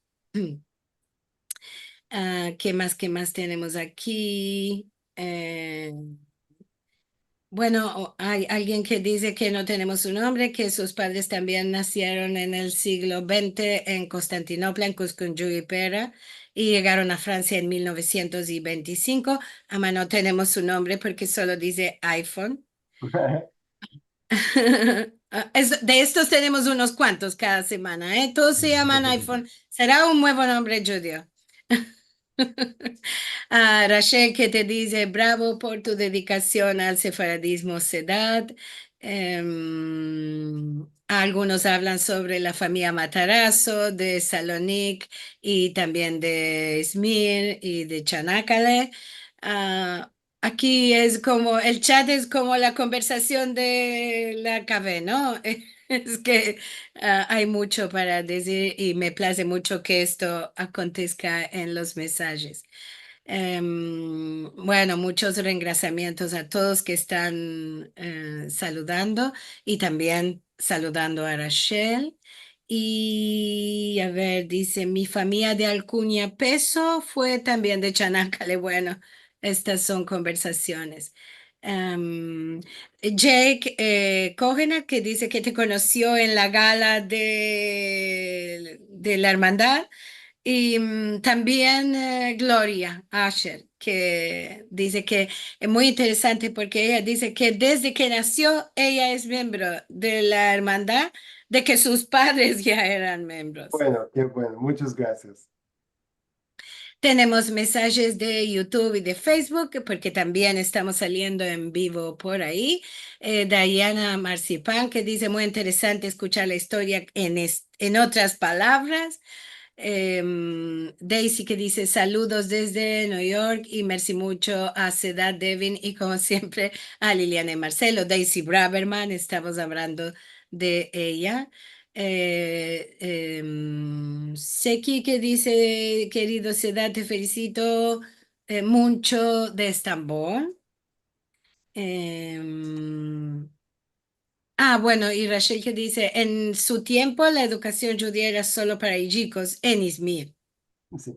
Ah, ke mas, ke mas tenemos aki? Eh, bueno, o, ay alguien ke dize ke no tenemos su nombre, ke sus padres tambien nasieron en el siglo vente en Konstantinopla, en Kuskuncu i Pera, i yegaron a Fransia en mil novesientos i ventisinko. Ama no tenemos su nombre porke solo dize iPhone. Ah, es, de estos tenemos unos kuantos kada semana, eh? Todos se yaman iPhone. Sera un muevo nombre djudio. Ah, Rachel, ke te dize, bravo por tu dedikasion al sefaradizmo, Sedat. Em, algunos avlan sovre la famiya Matarazzo de Salonik i tambien de Izmir i de Çanakkale. Ah, Aki es komo, el chat es komo la konversasion de la kafe, no? Es ke, ah, ay mucho para dizir i me plaze mucho ke esto akonteska en los mesajes. Em, bueno, muchos rengrasiamientos a todos ke estan, eh, saludando i tambien saludando a Rachel. I, a ver, dize, mi famiya de alkunya Peso fue tambien de Çanakkale. Bueno, estas son konversasiones. Em, Jake, eh, Kogena, ke dize ke te konosio en la gala de, de la ermandad. I, mm, tambien, eh, Gloria Asher, ke dize ke es muy interesante porke eya dize ke desde ke nasio eya es miembro de la ermandad, de ke sus padres ya eran miembros. Bueno, ke bueno. Muchas grasias. Tenemos mesajes de YouTube i de Facebook, porke tambien estamos saliendo en bivo por ayi. Eh, Diana Marcipan, ke dize, muy interesante eskuchar la istoria en es-, en otras palavras. Em, Daisy ke dize, saludos desde New York i mersi mucho a Sedat, Devin i, komo siempre, a Liliana i Marcelo. Daisy Braverman, estamos avlando de eya. Eh, em, Seki ke dize, kerido Sedat, te felisito, eh, mucho de Estambol. Em, ah, bueno, i Rachel ke dize, en su tiempo la edukasion djudia era solo para ijikos en Izmir. Si.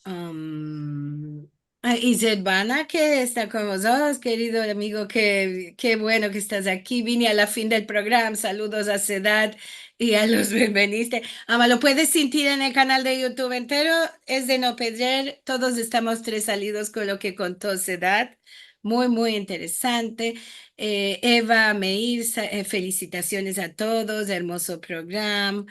Am, ah, Izet Bana, ke esta kon vozotros, kerido amigo, ke, ke bueno ke estas aki. Vine a la fin del programa. Saludos a Sedat i a los benveniste. Ama, lo puedes sintir en el kanal de YouTube entero, es de no perder. Todos estamos tresalidos kon lo ke konto Sedat. Muy, muy interesante. Eh, Eva Meir, sa-, eh, felisitasiones a todos, ermozo programa.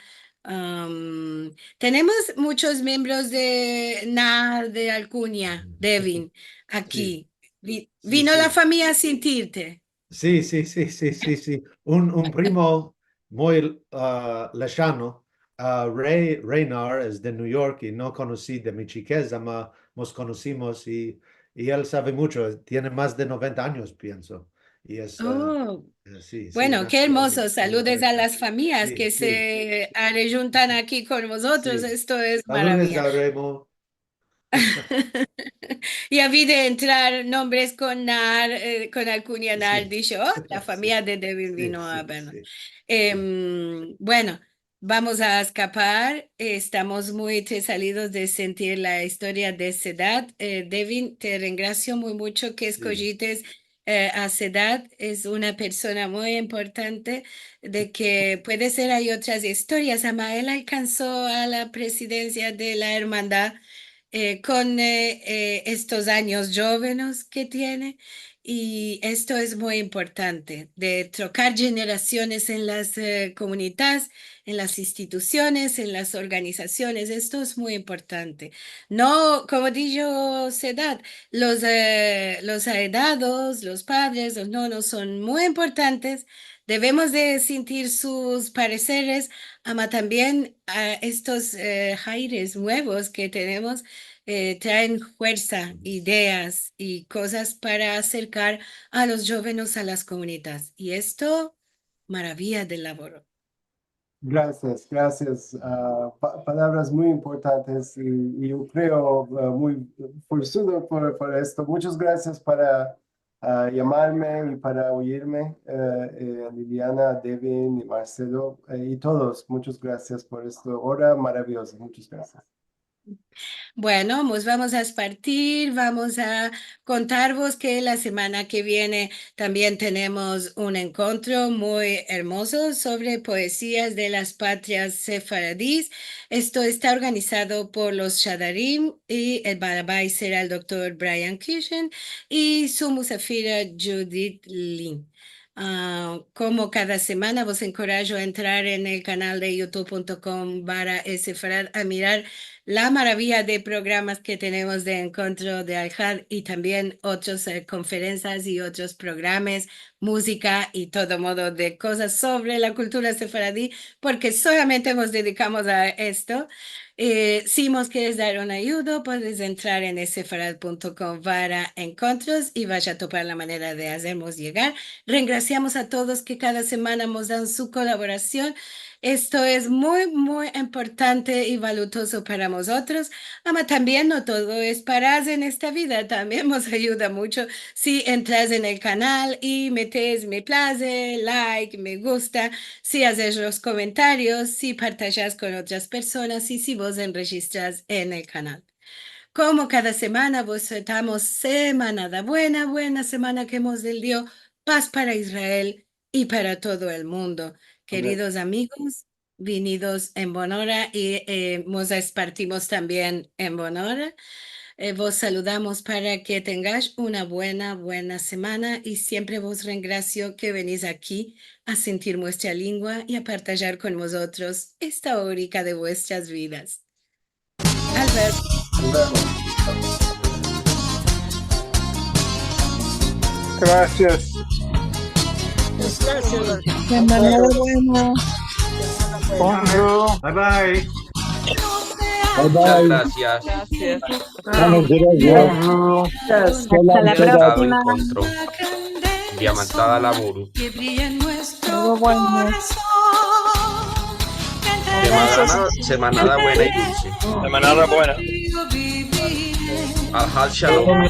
Am, tenemos muchos miembros de Nahar de Alkunya, Devin, aki. Vi-, vino la famiya a sintirte. Si, si, si, si, si, si. Un, un primo muy, ah, lejano, ah, Ray, Ray Nahar es de New York i no konosi de mi chikez, ama mos konosimos i, i el save mucho, tiene mas de noventa anyos, pienso. I es, eh, oh, eh, si, si, bueno, ke ermozo. Saludes a las famiyas ke se arejuntan aki kon vozotros. Si. Esto es maraviya. Saludes a Remo. I avi de entrar nombres kon Nahar, eh, kon Alkunya Nahar, disho, oh, la famiya de Devin vino a vernos. Em, bueno, vamos a eskapar. Estamos muy tresalidos de sintir la istoria de Sedat. Eh, Devin, te rengrasio muy mucho ke eskojites, eh, a Sedat. Es una persona muy importante, de ke puede ser ay otras istorias. Ama el alkanso a la presidensia de la ermandad, eh, kon, eh, eh, estos anyos djovenos ke tiene. I esto es muy importante, de trokar jenerasiones en las, e, komunidades, en las institusiones, en las organizasiones. Esto es muy importante. No, komo disho Sedat, los, e, los aedados, los padres, los nonos son muy importantes. Devemos de sintir sus pareseres, ama tambien, a, estos, e, aires muevos ke tenemos, e, traen fuersa, ideas i kozas para aserkar a los djovenes a las komunidades. I esto, maraviya del lavoro. Grasias, grasias. A, pa-, palavras muy importantes i, i yo kreo, a, muy forsudo por, por esto. Munchas grasias para, a, yamarme i para oyirme, e, e, Liliana, Devin i Marcelo, e, i todos. Munchas grasias por esto. Ora maraviyoza. Munchas grasias. Bueno, mos vamos a espartir, vamos a kontarvos ke la semana ke viene tambien tenemos un enkontro muy ermozo sovre poezias de las patrias sefaradis. Esto esta organizado por los Shadarim i el baal abait sera el doktor Brian Kitchen i su musafira Judith Lin. A, komo kada semana, vos enkorajo a entrar en el kanal de youtube punto com barra sefarad a mirar la maraviya de programas ke tenemos de enkontro de Alhad i tambien otros, e, konferensias i otros programas, muzika i todo modo de kozas sovre la kultura sefaradi, porke solamente mos dedikamos a esto. E, si mos keres dar un ayudo, puedes entrar en sefarad punto com barra enkontros i vas a topar la manera de azermos yegar. Rengrasiamos a todos ke kada semana mos dan su kolaborasion. Esto es muy, muy importante i valutozo para mozotros. Ama tambien no todo es para azer en esta vida, tambien mos ayuda muncho si entras en el kanal i metes me plaze, like, me gusta, si azes los komentarios, si partajas kon otras personas i si vos enrejistras en el kanal. Komo kada semana, vos deseamos semanada buena, buena semana ke mos del Dio, paz para Israel i para todo el mundo. Amen. Keridos amigos, vinidos en bona ora i, e, mos espartimos tambien en bona ora. E, vos saludamos para ke tengash una buena, buena semana i siempre vos rengrasio ke venís aki a sintir muestra lingua i a partajar kon mozotros esta orika de vuestras vidas. Albert. Nos vemos. Grasias. Semanada buena. Bonjour. Bye bye. Bye bye. Munchas grasias. Grasias. Bonjour. Hasta la proksima. Enkontro. Diamantada lavoro. Todo bueno. Semanada, semanada buena i dulse. Semanada buena. Alhad shalom.